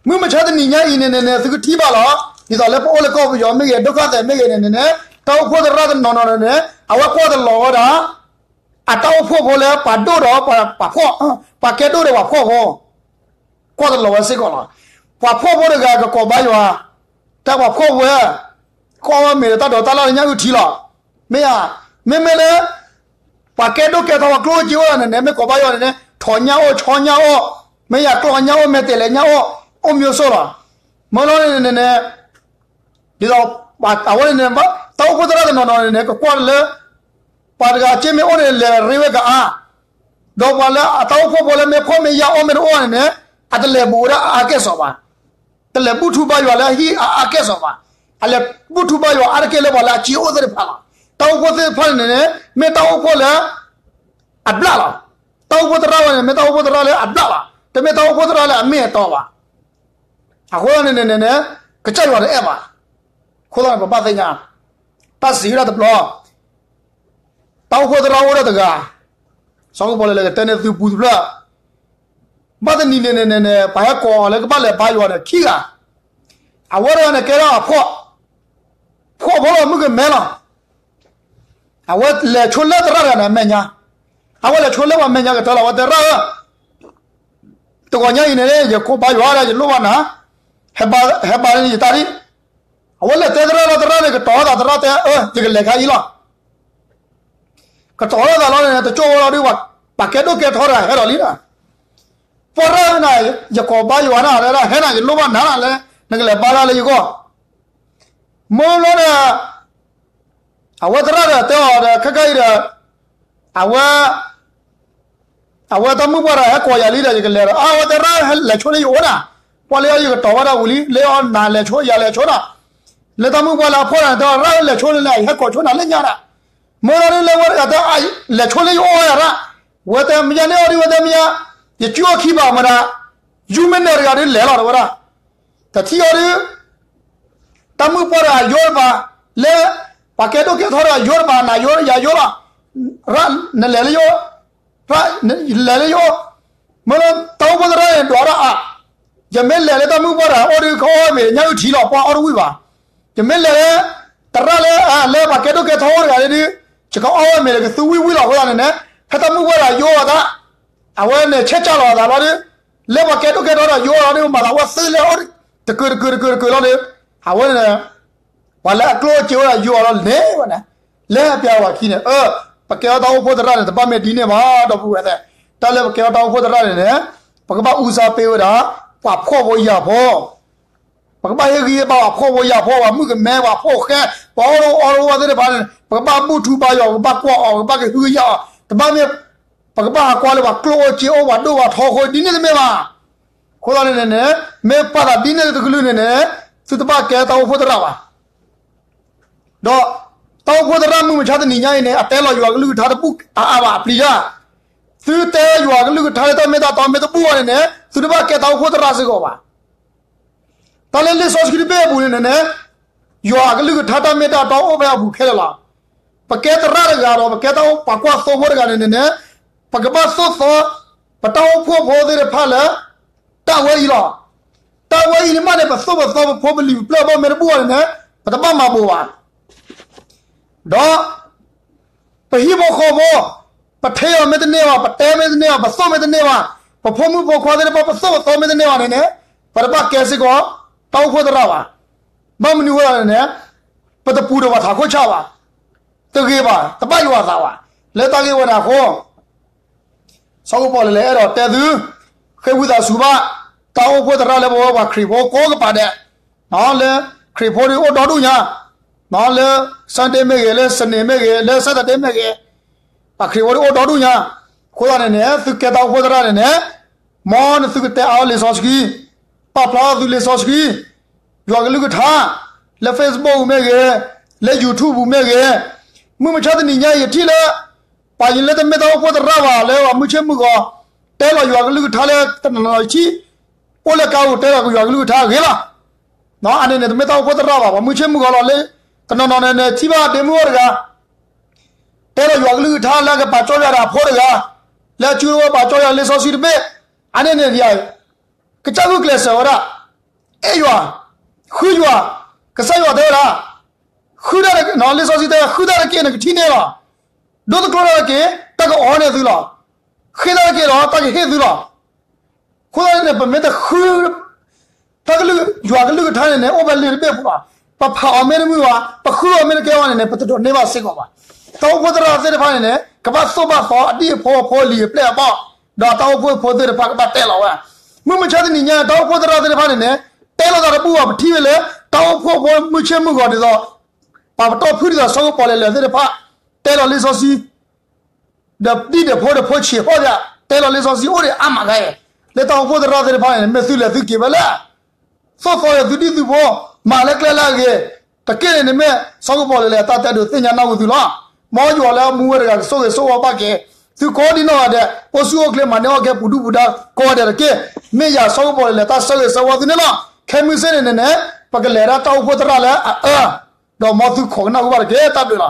မုၢ်မဆါတနံၤညါအံၤန့ၣ်န့ၣ်န့ၣ် သုကထံၣ်ဘၣ်လီၤ. ဒ်သိးလၢပအိၣ်လၢကီၢ်ပယီၤမ့ၢ်ဂ့ၤ, ဒုက္ခသည်မ့ၢ်ဂ့ၤန့ၣ်န့ၣ်န့ၣ်, တၢ်အိၣ်ဖှိၣ်သရၣ်တနီၤနီၤန့ၣ်န့ၣ်, အဝဲကွၢ်တလီၤဝဲဒၣ် အတၢ်အိၣ်ဖှိၣ်ဖိလၢပှၤဒိၣ်ဒီးပှၤဖှီၣ်, ပှၤကဲဒိၣ်ဒီးပှၤဖှီၣ်ဖိ, ကွၢ်တလီၤဝဲစ့ၢ်ကီးလီၤ. ပှၤဖှီၣ်ဖိတဂၤကကိးဘါယွၤ, တဲပှၤဖှီၣ်ဖိဧၢ, ကီၢ်မ့ၢ်တၢ်ဒိးတၢ်လၢ်လၢညၣ်အုၣ်ထံလီၤ. မ့ၢ်ဧါ, မ့မ့ၢ်လၢ ပှၤကဲဒိၣ်ကဲထီပှၤကျိၣ်အိၣ်စ့အိၣ်န့ၣ်န့ၣ် မ့ၢ်ကိးဘါယွၤန့ၣ်န့ၣ် ထိးညၣ်အိၣ်, ဆီညၣ်အိၣ်, မ့ၢ်ယၤကျီညၣ်အိၣ်, မဲာ်တဲးလဲးညၣ်အိၣ်, အိၣ်မံၤစိၣ်လီၤ. မ့ၢ်လီၤန့ၣ်န့ၣ်န့ၣ်, ဒ်သိး, အဝဲန့ၣ်န့ၣ် တၢ်အိၣ်ဖှိၣ်သရၣ်တနီၤနီၤန့ၣ်န့ၣ် ကကွၢ်လၢ ပှၤတဂၤအစ့မ့ၢ်အိၣ်န့ၣ် လဲၤရ့ဝဲကအါ, ဒီးပှၤလၢအတၢ်အိၣ်ဖှိၣ်ဖိလၢမ့ၢ်ဖှီၣ်မ့ၢ်ယာ်အီၣ်မ့ၢ်တအိၣ်န့ၣ်န့ၣ်, အတလဲၤဘူးဝဲဒၣ်အါကဲၣ်ဆိးဘၣ်. တလဲၤဘူၣ်ထူဘါယွၤလၢအဟံၣ်အါကဲၣ်ဆိးဘၣ်. အလဲၤဘူၣ်ထူဘါယွၤအါတက့ၢ်လၢပှၤလၢအစ့အိၣ်သ့ၣ်တဖၣ်လီၤ. တၢ်အိၣ်ဖှိၣ်သ့ၣ်တဖၣ်န့ၣ်န့ၣ် မ့ၢ်တၢ်အိၣ်ဖှိၣ်လၢ အဘျၣ်လီၤ. တၢ်အိၣ်ဖှိၣ်သရၣ်ဝဲန့ၣ် မ့ၢ်တၢ်အိၣ်ဖှိၣ်သရၣ်လၢအဘျၣ်လီၤ. တမ့ၢ်တၢ်အိၣ်ဖှိၣ်သရၣ်လၢအမ့ၢ်အတီဘၣ်. အဃိသတးန့ၣ်န့ၣ်န့ၣ်, ကစၢ်ယွၤတအဲၣ်ဘၣ်. အဃိသတးန့ၣ် ပဘၣ်သ့ၣ်ညါ, တၢ်စံးဝဲဒၣ်တဘျီ, တၢ်အိၣ်ဖှိၣ်သရၣ်အိၣ်ဒၣ်တဂၤ, စီၤကပီၤလဲၤကတဲန့ၢ်သုပူတဖျၢၣ်, ဘၣ်တနံၤန့ၣ်န့ၣ်န့ၣ်န့ၣ် ပှၤဟဲကိးအီၤလၢကဘၣ်လဲၤဘါယွၤန့ၣ်ခံဂၤ, အဝဲတဂၤန့ၣ်ကဲထီၣ်အဖှီၣ်, ဖှီၣ်ဖိလီၤမုၢ်ကမဲလီၤ. အဝဲလဲၤဆိလၢသရၣ်တဂၤန့ၣ်အမဲာ်ညါ, အဝဲလဲၤဆိလၢပှၤမဲာ်ညါကတၢၢ်လီၤ အဝဲတဲရၣ်ဧၢ, တဂီၤညါအံၤန့ၣ် ယကိးဘါယွၤဒၣ် ယလိၣ်ဘၣ်နၤ, ဟဲဘါန့ၢ်ယတၢ်ဒ်, အဝဲလဲၤတဲသရၣ်လီၤ သရၣ်န့ၣ်ကတီၤသး သရၣ်တဲအၢ ယကလဲၤခါအံၤလီၤ. ကတီၤထီၣ်သးလီၤန့ၣ် တကၠိၢ်ဝဲလီၤဒုး ပှၤကဲဒိၣ်ကဲထီတဂၤဟဲဒီးလံ, ပှၤရၣ်နၤ, ယကိးဘါယွၤနၤ ဟဲနၤ ယလိၣ်ဘၣ်နၤလၢ နကလဲၤဘါတၢ်လၢယဂီၢ်, မ့ၢ်လီၤဒီး အဝဲသရၣ်ဒီးတဲအီၤဒီး ခဲခါအံၤဒီး အဝဲ အဝဲတၢ်မုၣ်ပှၢ်တဂၤဟဲကိးယၤလံဒီး ယကလဲၤဒီး အဝဲသရၣ်လဲၤဆိလၢယအိၣ်နၤ, ပှၤလၢအီၤယကတီၤဘၣ်တၢ်ဝံၤလံ လၢအီၤနၤလဲၤဆိယၤလဲၤဆိနၤ, လၢတၢ်မုၣ်ပှၢ်လၢအဖှီၣ်တဂၤတဲအီၤ ရၣ်လၢလဲၤဆိလၢလဲၤ ယဟဲကိးဆိနၤလၢညါနၤ, မ့ၢ်လီၤဒုးလၢဝဲတဂၤတဲ လဲၤဆိလၢယအိၣ်ဝဲဒၣ်, ဝဲတဲမ့ၢ်ညါန့ၣ် ဝဲတဲမ့ၢ်ညါ, ယစုအီၣ်ခံဘၣ်မတၤ, ယူမ့ၢ်နၢၤတဂၤဒုးလဲၤလီၤဒီးဝဲဒၣ် တထံၣ်အီၤဒုး တၢ်မုၣ်ပှၢ်တဂၤယိတပၤ, လၢ ပှၤကဲဒိၣ်ကဲထီတဂၤယိတပၤ နၤယိယၤယိလီၤ, ရၣ်နလဲၤလၢယအိၣ်, ရၣ်လဲၤလၢယအိၣ်, မ့ၢ်လၢတၢ်အိၣ်ဖှိၣ်သရၣ်န့ၣ်ဒွးဒၣ်အါ, ယမ့ၢ်လဲၤလၢတၢ်မုၣ်ပှၢ်တဂၤအအိၣ်ဒုး ကအီၣ်ဝဲမ့ၤညၣ်အုၣ်ထံလီၤ ပှၤအီၣ်တဝံၣ်ဘၣ်, ယမ့ၢ်လဲၤလၢ သရၣ်လၢ လၢပှၤကဲဒိၣ်ကဲထီအိၣ်တဂၤဒုး ယကအီၣ်ဝဲမ့ၤလၢကသူဝံၣ်ဝံၣ်လီၤအဃိသတးန့ၣ်န့ၣ် ဖဲတၢ်မုၣ်ပှၢ်တဂၤယိအီၤသး အဝဲန့ၣ်ဆဲးကၢ်လီၤအသးလီၤဒုး, လၢပှၤကဲဒိၣ်ကဲထီတဂၤယိအီၤလီၤဒုး မၤသးဝဲသ့လၢအီၣ်တကုာ်တကုာ်တကုာ်တကုာ်လီၤဒုး, အဝဲန့ၣ် ပှၤလၢအကျိၣ်အိၣ်စ့အိၣ်တဂၤယိအီၤလီၤန့ၣ်ဝဲန့ၣ်, လဲၤပျးဝဲခံန့ၣ် အၢ ပကဲထီၣ်တၢ်အိၣ်ဖှိၣ်သရၣ်န့ၣ် တဘၣ်မ့ၢ်ဒ်န့ၣ်ဘၣ် ဒီပုၢ်ဝဲၢ်သ့ၣ်, တၢ်လၢပကဲထီၣ်တၢ်အိၣ်ဖှိၣ်သရၣ်န့ၣ်န့ၣ် ပကဘၣ်အူစါပ့ၤဝဲဒၣ် ပှၤဖှီၣ်ဖိယာ်ဖိ ပကဘၣ်ဟ့ၣ်ဂံၢ်ဟ့ၣ်ဘါပှၤဖှီၣ်ဖိယာ်ဖိ ပှၤမုၣ်ကမဲ ပှၤဖိၣ်ဃဲ ပှၤအိၣ်တအိၣ်တအိၣ်သ့ၣ်တဖၣ်န့ၣ် ပကဘၣ်ဘူၣ်ထူဘါယွၤ ပကဘၣ်ကွၢ်အီၤ ပကဘၣ်ကဟုကယာ်အီၤ, တဘၣ်မ့ၢ် ပကဘၣ်ဟးကွၢ်လၢပှၤကျိၣ်အိၣ်စ့အိၣ် ပှၤဒိၣ်ပှၤထီအဃိ ဒ်န့ၣ်တမ့ၢ်ဘၣ်. အဃိသတးန့ၣ်န့ၣ် မ့ၢ်ပာ်သးဒ်န့ၣ်တကလုာ်န့ၣ်န့ၣ် သုတဘၣ်ကဲတၢ်အိၣ်ဖှိၣ်သရၣ်ဘၣ်. ဒီး တၢ်အိၣ်ဖှိၣ်သရၣ်မုၢ်မဆါတနံၤညါအံၤန့ၣ် အတဲလီၤယွၤကလုၢ်ကထါတဘူၣ်အါအါဘၣ် အပျံၤတၢ်, သုတဲယွၤကလုၢ်ကထါလၢတၢ်မ့ၢ်တၢ်တီမ့ၢ်တဘူၣ်ဘၣ်န့ၣ်န့ၣ် သုတဘၣ်ကဲတၢ်အိၣ်ဖှိၣ်သရၣ်စ့ၢ်ကီးဘၣ်. တၢ်လၢလံာ်စီဆှံတဘ့ၣ်အပူၤန့ၣ်န့ၣ်န့ၣ် ယွၤအကလုၢ်ကထါတၢ်မ့ၢ်တၢ်တီအိၣ်ဖဲအပူၤခဲလၢာ်လီၤ. ပကဲသရၣ်တဂၤဒီး ပကဲတၢ်အိၣ်ပှၤကွၢ်သိဖိတဂၤန့ၣ်န့ၣ်န့ၣ် ပကဘၣ်သိၣ်သီ ပတၢ်အိၣ်ဖှိၣ်ဖိသ့ၣ်တဖၣ်လၢ တၢ်ဝဲအံၤလီၤ. တၢ်ဝဲအံၤန့ၣ်မးန့ၣ် ပသိၣ်ပသီပဖိပလံၤပပျၢၢ်ဘၣ်မ့ၢ်တဘူၣ်ဘၣ်န့ၣ်န့ၣ် ပတဘၣ်မၤဘိးဘၣ်. ဒီး ပဟံၣ်ဖိဃီဖိ ပထ့အီၤမ့ၢ်တန့ၢ်ဘၣ် ပတဲမ့ၢ်တန့ၢ်ဘၣ် ပသိၣ်မ့ၢ်တန့ၢ်ဘၣ် ပဖိမုၣ်ဖိခွါသ့ၣ်တဖၣ် ပသိၣ်ပသီမ့ၢ်တန့ၢ်ဘၣ်န့ၣ်န့ၣ် ပတဘၣ်ကဲစ့ၢ်ကီး တၢ်အိၣ်ဖှိၣ်သရၣ်ဘၣ်. ဘၣ်မနုၤအဃိသတးန့ၣ်န့ၣ် ပတပူၤဒီးပှၤထးခိၣ်ဆၣ်ဘၣ်. တဂ့ၤဘၣ် တဘၣ်ယွၤအသးဘၣ်. လၢတၢ်ဂ့ၢ်ဝဲန့ၣ်အဃိ စီၤကပီၣ်လဲၣ်လဲၣ်အဲၣ်ဒိးတဲသု, ဃ့ဝံသးစူၤဘၣ်, တၢ်အိၣ်ဖှိၣ်သရၣ်လၢပဝဲပှၤခရံာ်ဖိကိးကပၤဒဲး, လၢခရံာ်ဖိဒုးအိၣ်ဒီဒူၣ်ညါ, လၢ Sunday မ့ၢ်ဂ့ၤ, လၢ Sunday မ့ၢ်ဂ့ၤ, လၢ Saturday မ့ၢ်ဂ့ၤ, ပှၤခရံာ်ဖိဒုးအိၣ်ဒီဒူၣ်ညါ, အဃိသတးန့ၣ်န့ၣ် သုကဲတၢ်အိၣ်ဖှိၣ်သရၣ်န့ၣ်န့ၣ်, မ်နသုကတဲအါလံာ်စီဆှံ, ပာ်ဖျါထီၣ်သုလံာ်စီဆှံ, ယွၤကလုၢ်ကထါ, လၢ Facebook ပူၤမ့ၢ်ဂ့ၤ, လၢ YouTube ပူၤမ့ၢ်ဂ့ၤ, မုၢ်မဆါတနံၤညါအံၤ ယထံၣ်လၢ ပှၤလၢတမ့ၢ်တၢ်အိၣ်ဖှိၣ်သရၣ်ဘၣ် လၢပှၤမုၢ်ဆ့ၣ်မုၢ်ဂီၤ, တဲလီၤယွၤကလုၢ်ကထါလၢတနီၤနီၤယထံၣ်, အိၣ်လၢကါပူၤတဲလီၤယွၤကလုၢ်ကထါအဂ့ၤလီၤ. အန့ၣ်န့ၣ် တမ့ၢ်တၢ်အိၣ်ဖှိၣ်သရၣ်ဘၣ် ပှၤမုၢ်ဆ့ၣ်မုၢ်ဂီၤလီၤလၢ, တနီၤနီၤန့ၣ်န့ၣ် ထံၣ်ဘၣ်ဒ့မုၣ်အိၣ်တဂၤ တဲလီၤယွၤကလုၢ်ကထါလၢကပာ်စီယၤဒီးအဖိတဂၤ, လၢအစုကဝဲၤပာ်စီယၤလံာ်စီဆှံတဘ့ၣ်, အန့ၣ်န့ၣ် ကစၢ်ဂုာ်ကျဲးစၢးဝဲဒၣ်, အဲၣ်ယွၤ, ဃုယွၤ, ကစၢ်ယွၤတဲဝဲဒၣ်, ဃုတၢ်, လံာ်စီဆှံတဲ ဃုတၢ်တက့ၢ် နကထံၣ်န့ၢ်လီၤ. ဒိတကျိတၢ်တက့ၢ် တၢ်ကအီၣ်န့ၢ်သုလီၤ. ဃ့တၢ်တက့ၢ်ဒီး တၢ်ကဟ့ၣ်သုလီၤ. အဃိသတးန့ၣ် ပမ့ၢ်တဃု တၢ်ကလုၢ်, ယွၤကလုၢ်ကထါန့ၣ်န့ၣ် အိၣ်ဖဲလံာ်တဘ့ၣ်ပူၤလီၤ. ပဖးအီၤမ့ၢ်တမုာ်ဘၣ်, ပဃုအီၤမ့ၢ်တကဲဘၣ်န့ၣ်န့ၣ် ပတဒိးန့ၢ်ဘၣ်စ့ၢ်ကီးဘၣ်. တၢ်အိၣ်ဖှိၣ်သရၣ်သ့ၣ်တဖၣ်န့ၣ်န့ၣ် ကဘၣ်သိၣ်ဘၣ်သီအဒံၣ်အဖိအဖိအလံၤအပျဲၢ်အဘီၣ်, ဒီးတၢ်အိၣ်ဖှိၣ်ဖိသ့ၣ်တဖၣ်ကဘၣ်တဲလီၤဝဲ. မုၢ်မဆါတနံၤညါ တၢ်အိၣ်ဖှိၣ်သရၣ်သ့ၣ်တဖၣ်န့ၣ်န့ၣ် တဲလိာ်သးတဘူၣ်ဘၣ် ပထံၣ်ဝဲလၢ တၢ်အိၣ်ဖှိၣ်ဖိမုၢ်ဆ့ၣ်မုၢ်ဂီၤဒ်သိး ပှၤပတီၢ်ဖုၣ်ဒ်သိးစီၤကပီၤလဲၣ်လဲၣ်သ့ၣ်တဖၣ် တဲလီၤလံာ်စီဆှံ ဒီးဒံၣ်ဒီးဖိဒီးဖိဆံးဖီၣ်သး တဲလီၤလံာ်စီဆှံအိၣ်ဒံးအါမးခါအံၤ, လၢတၢ်အိၣ်ဖှိၣ်သရၣ်သ့ၣ်တဖၣ်န့ၣ် မ့ၢ်သုလဲၤသုက့ၤဝဲလဲၣ်, သိၣ်သီဒီးသုဒံၣ်သုဖိ, မၤလၢကျဲလၢအဂ့ၤ, တက့ၢ်န့ၣ်န့ၣ်မ့ၢ် စီၤကပီၤလဲၣ်လဲၣ်တၢ်တဲဒိးသ့ၣ်ညါနၢ်ဟူသုလီၤ. မ်ယွၤလၢအမူဝဲတဂၤကဆိၣ်ဂ့ၤဆိၣ်ဝါဘၣ်က့ၤ သုကိးဒံနီၢ်ဂၤဒဲး အိၣ်ဆူၣ်အိၣ်ချ့မၤန့ၢ်အီၣ်ကဲပူၤဒူၣ်ပူၤဒါကိးဂၤဒဲးတက့ၢ်. မ့ၢ်ယၤစီၤကပီၤလဲၣ်လဲၣ်တၢ်ဆၢဂ့ၤဆၢဝါသုန့ၣ်လီၤ. ခဲမုၢ်ဆ့ၣ်န့ၣ်န့ၣ်န့ၣ် ပကလဲၤဒၣ်တၢ်အိၣ်ဖှိၣ်သရၣ်လၢအအၢ ဒီးမ်သုခိးကနၢ်ဟူဘၣ်တက့ၢ် တၢ်ဘျုးလီၤ.